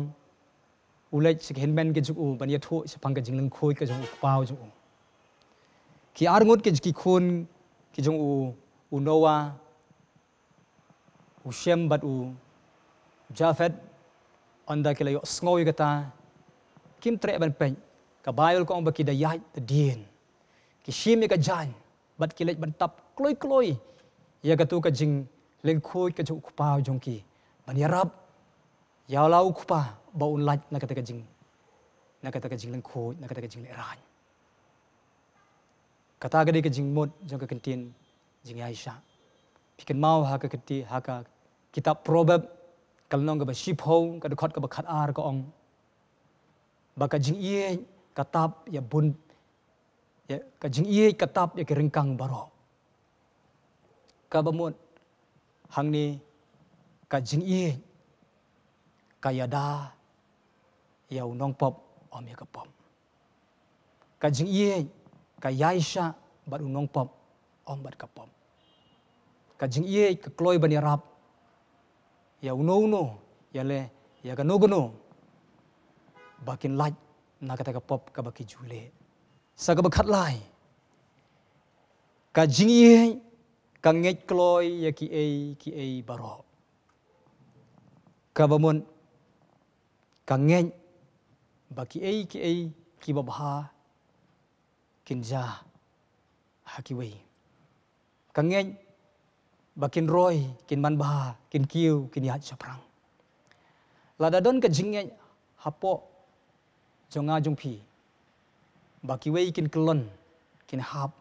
U leit sha ki hynmen ki jong u ban ïathuh shaphang ka jinglyngkhuid ka jong u kpa u jong u. Ki arngut ki, ki khun ki jong u, u Noah, u Shem bad u Japhet, ynda ki la ïohsngew ïa kata, kim treh ban peit. Ka Baibl ka ong ba ki da ïaid da dien. Ki shim ïa ka jaiñ, bad ki leit ban tap kloi kloi ïa katu ka jinglyngkhuid ka jong u kpa u jong ki. Ban ïarap ïa la u kpa ba un lait na kata ka jing, na kata ka jinglyngkhuid, na kata ka jinglehrain. Kata ka dei ka jingmut jong ka ktien jingïaishah. Phi kynmaw ha ka kti, ha ka kitab Proverb, ka lynnong kaba shiphew, ka dkhot kaba khatar ka ong ba ka jingïeit ka tap ïa bun, ïa, ka jingïeit ka tap ïa ki ryngkang baroh. Kaba mut hangne, ka jingïeit ka ïada ïa u nongpop ym ïa ka pop. Ka jingïeit ka ïaishah bad u nongpop ym bad ka pop. Ka jingïeit ka kloi ban ïarap ïa uno uno, ïa le, ïa kano kano ba kin lait na kata ka pop kaba ki ju leh. Sa kaba khatlai, ka jingïeit ka ngeit kloi ïa kiei kiei baroh. Kaba mut ka ngeit ba kiei kiei kiba bha kin jia ha kiwei. Ka ngeit ba kin roi, kin manbha, kin kiew, kin ïaid shaphrang. Lada don ka jingngeit hapoh jong nga jong phi ba kiwei kin kyllon, kin hap,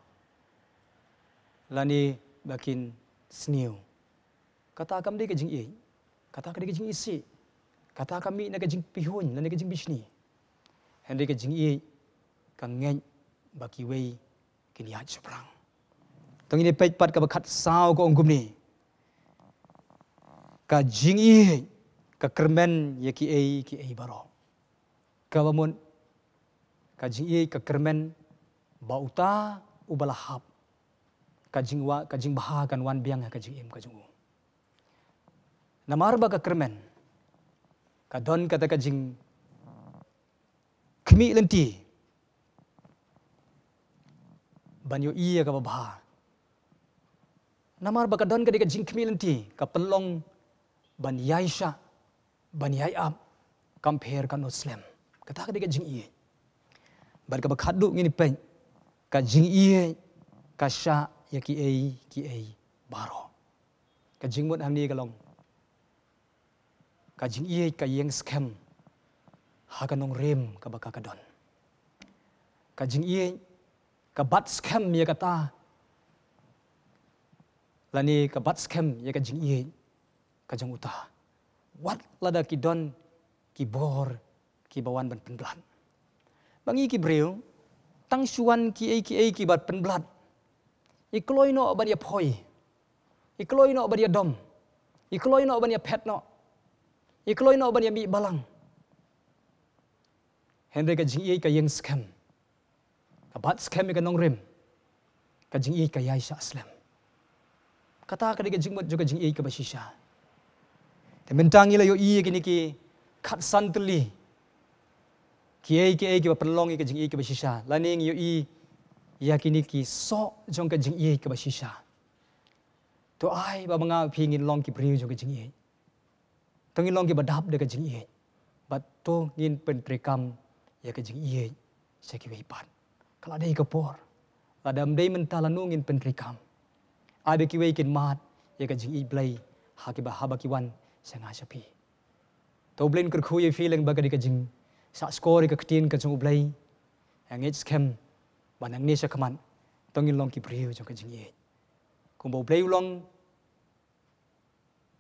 lane ba kin sniew, kata kam dei ka jingïeit. Kata ka dei ka jingisih. Kata ka mih na ka jingpihuiñ lane ka jingbishni. Hynrei ka jingïeit ka ngeit ba kiwei kin ïaid shaphrang. To ngin ïa peit pat kaba khatsaw, ka ong kumne: Ka jingïeit ka kyrmen ïa kiei kiei baroh. Kaba mut ka jingïeit ka kyrmen ba uta uba la hap, ka jingwa-, ka jingbha kan wan biang ha ka jingim ka jong u. Namar ba ka kyrmen ka don kata ka jingkhmih lynti ban ïohi ïa kaba bha. Namar ba ka don ka dei ka jingkhmih lynti, ka pynlong ban ïaishah, ban ïai ap, kam pher katno slem. Kata ka dei ka jingïeit. Bad kaba khatduh ngin ïa peit, ka jingïeit ka shah ïa kiei kiei baroh. Ka jingmut hangne ka long, ka jingïeit ka ïeng skhem ha ka nongrim kaba ka ka don. Ka jingïeit ka bat skhem ïa kata, lane ka bat skhem ïa ka jingïeit ka jong uta, wat lada ki don ki bor kiba wan ban pynblad. Ba ngi ki briew, tang shu wan kiei kiei kiba pynblad, i kloi noh ban ïa phoi, i kloi noh ban ïa dom, i kloi noh ban ïa phet noh, i kloi noh ban ïa mih balang. Hynrei ka jingïeit ka ïeng skhem, ka bat skhem ïa ka nongrim, ka jingïeit ka ïaishah slem. Kata ka dei ka jingmut jong ka jingïeit kaba shisha. Te mynta ngi la ïohi ïa kine ki khatsan tylli kiei kiei kiba pynlong ïa ka jingïeit kaba shisha, lane ngi ïohi ïa kine ki soh jong ka jingïeit kaba shisha. To ai ba ma nga phi ngin long ki briew jong ka jingïeit. To ngin long kiba dap da ka jingïeit. Bad to ngin pyntreikam ïa ka jingïeit sha kiwei pat. Ka la dei ka por, lada ym dei mynta lano ngin pyntreikam? Ai ba kiwei kin mad ïa ka jingïeit Blei ha kiba, haba ki wan sha nga sha phi. To U Blei un kyrkhu ïa phi lyngba ka dei ka jingsngewskor ïa ka ktien ka jong U Blei. Nga ngeit skhem ba nangne sha khmat to ngin long ki briew jong ka jingïeit. Kumba U Blei u long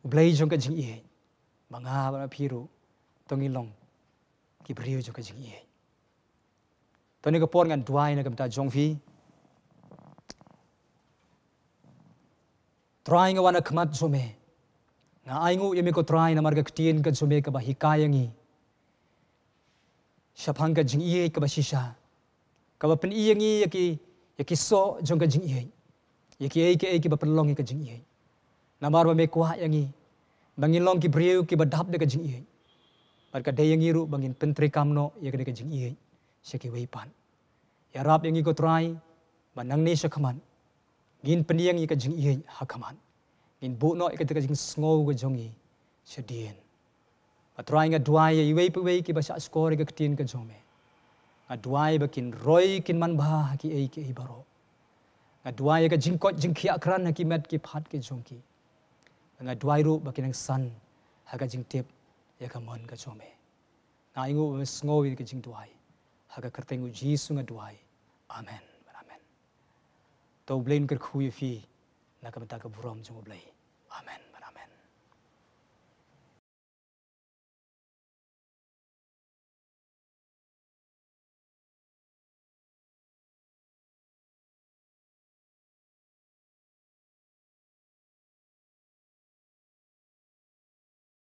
U Blei jong ka jingïeit, ba nga bad phi ruh to ngin long ki briew jong ka jingïeit. To ha kane ka por ngan duwai na ka bynta jong phi. Trai, nga wan ha khmat jong me. Nga ainguh ïa me ko Trai namar ka ktien ka jong me kaba hikai ïa ngi shaphang ka jingïeit kaba shisha, kaba pyni ïa ngi ïa ki, ïa ki soh jong ka jingïeit, ïa kiei kiei kiba pynlong ïa ka jingïeit. Namar ba me kwah ïa ngi ba ngin long ki briew kiba dap da ka jingïeit, bad ka dei ïa ngi ruh ba ngin pyntreikam noh ïa kane ka jingïeit sha kiwei pat. Ïarap ïa ngi ko Trai ba nangne sha khmat ngin pynïeng ïa ka jingïeit ha khmat, ngin buh noh ïa kata ka jingsngew ka jong ngi shadien. Ba Trai, nga duwai ïa iwei pa iwei kiba shahshkor ïa ka ktien ka jong me. Nga duwai ba kin roi, kin manbha ha kiei kiei baroh. Nga duwai ïa ka jingkoit jingkhiah krat ha ki met ki phad ki jong ki. Nga duwai ruh ba kin nang san ha ka jingtip ïa ka mon ka jong me. Nga ainguh ba me sngew ïa ka jingduwai. Ha ka kyrteng U Jisu nga duwai. Amen. Amen. To U Blei un kyrkhu ïa phi na ka bynta ka burom jong U Blei. Amen.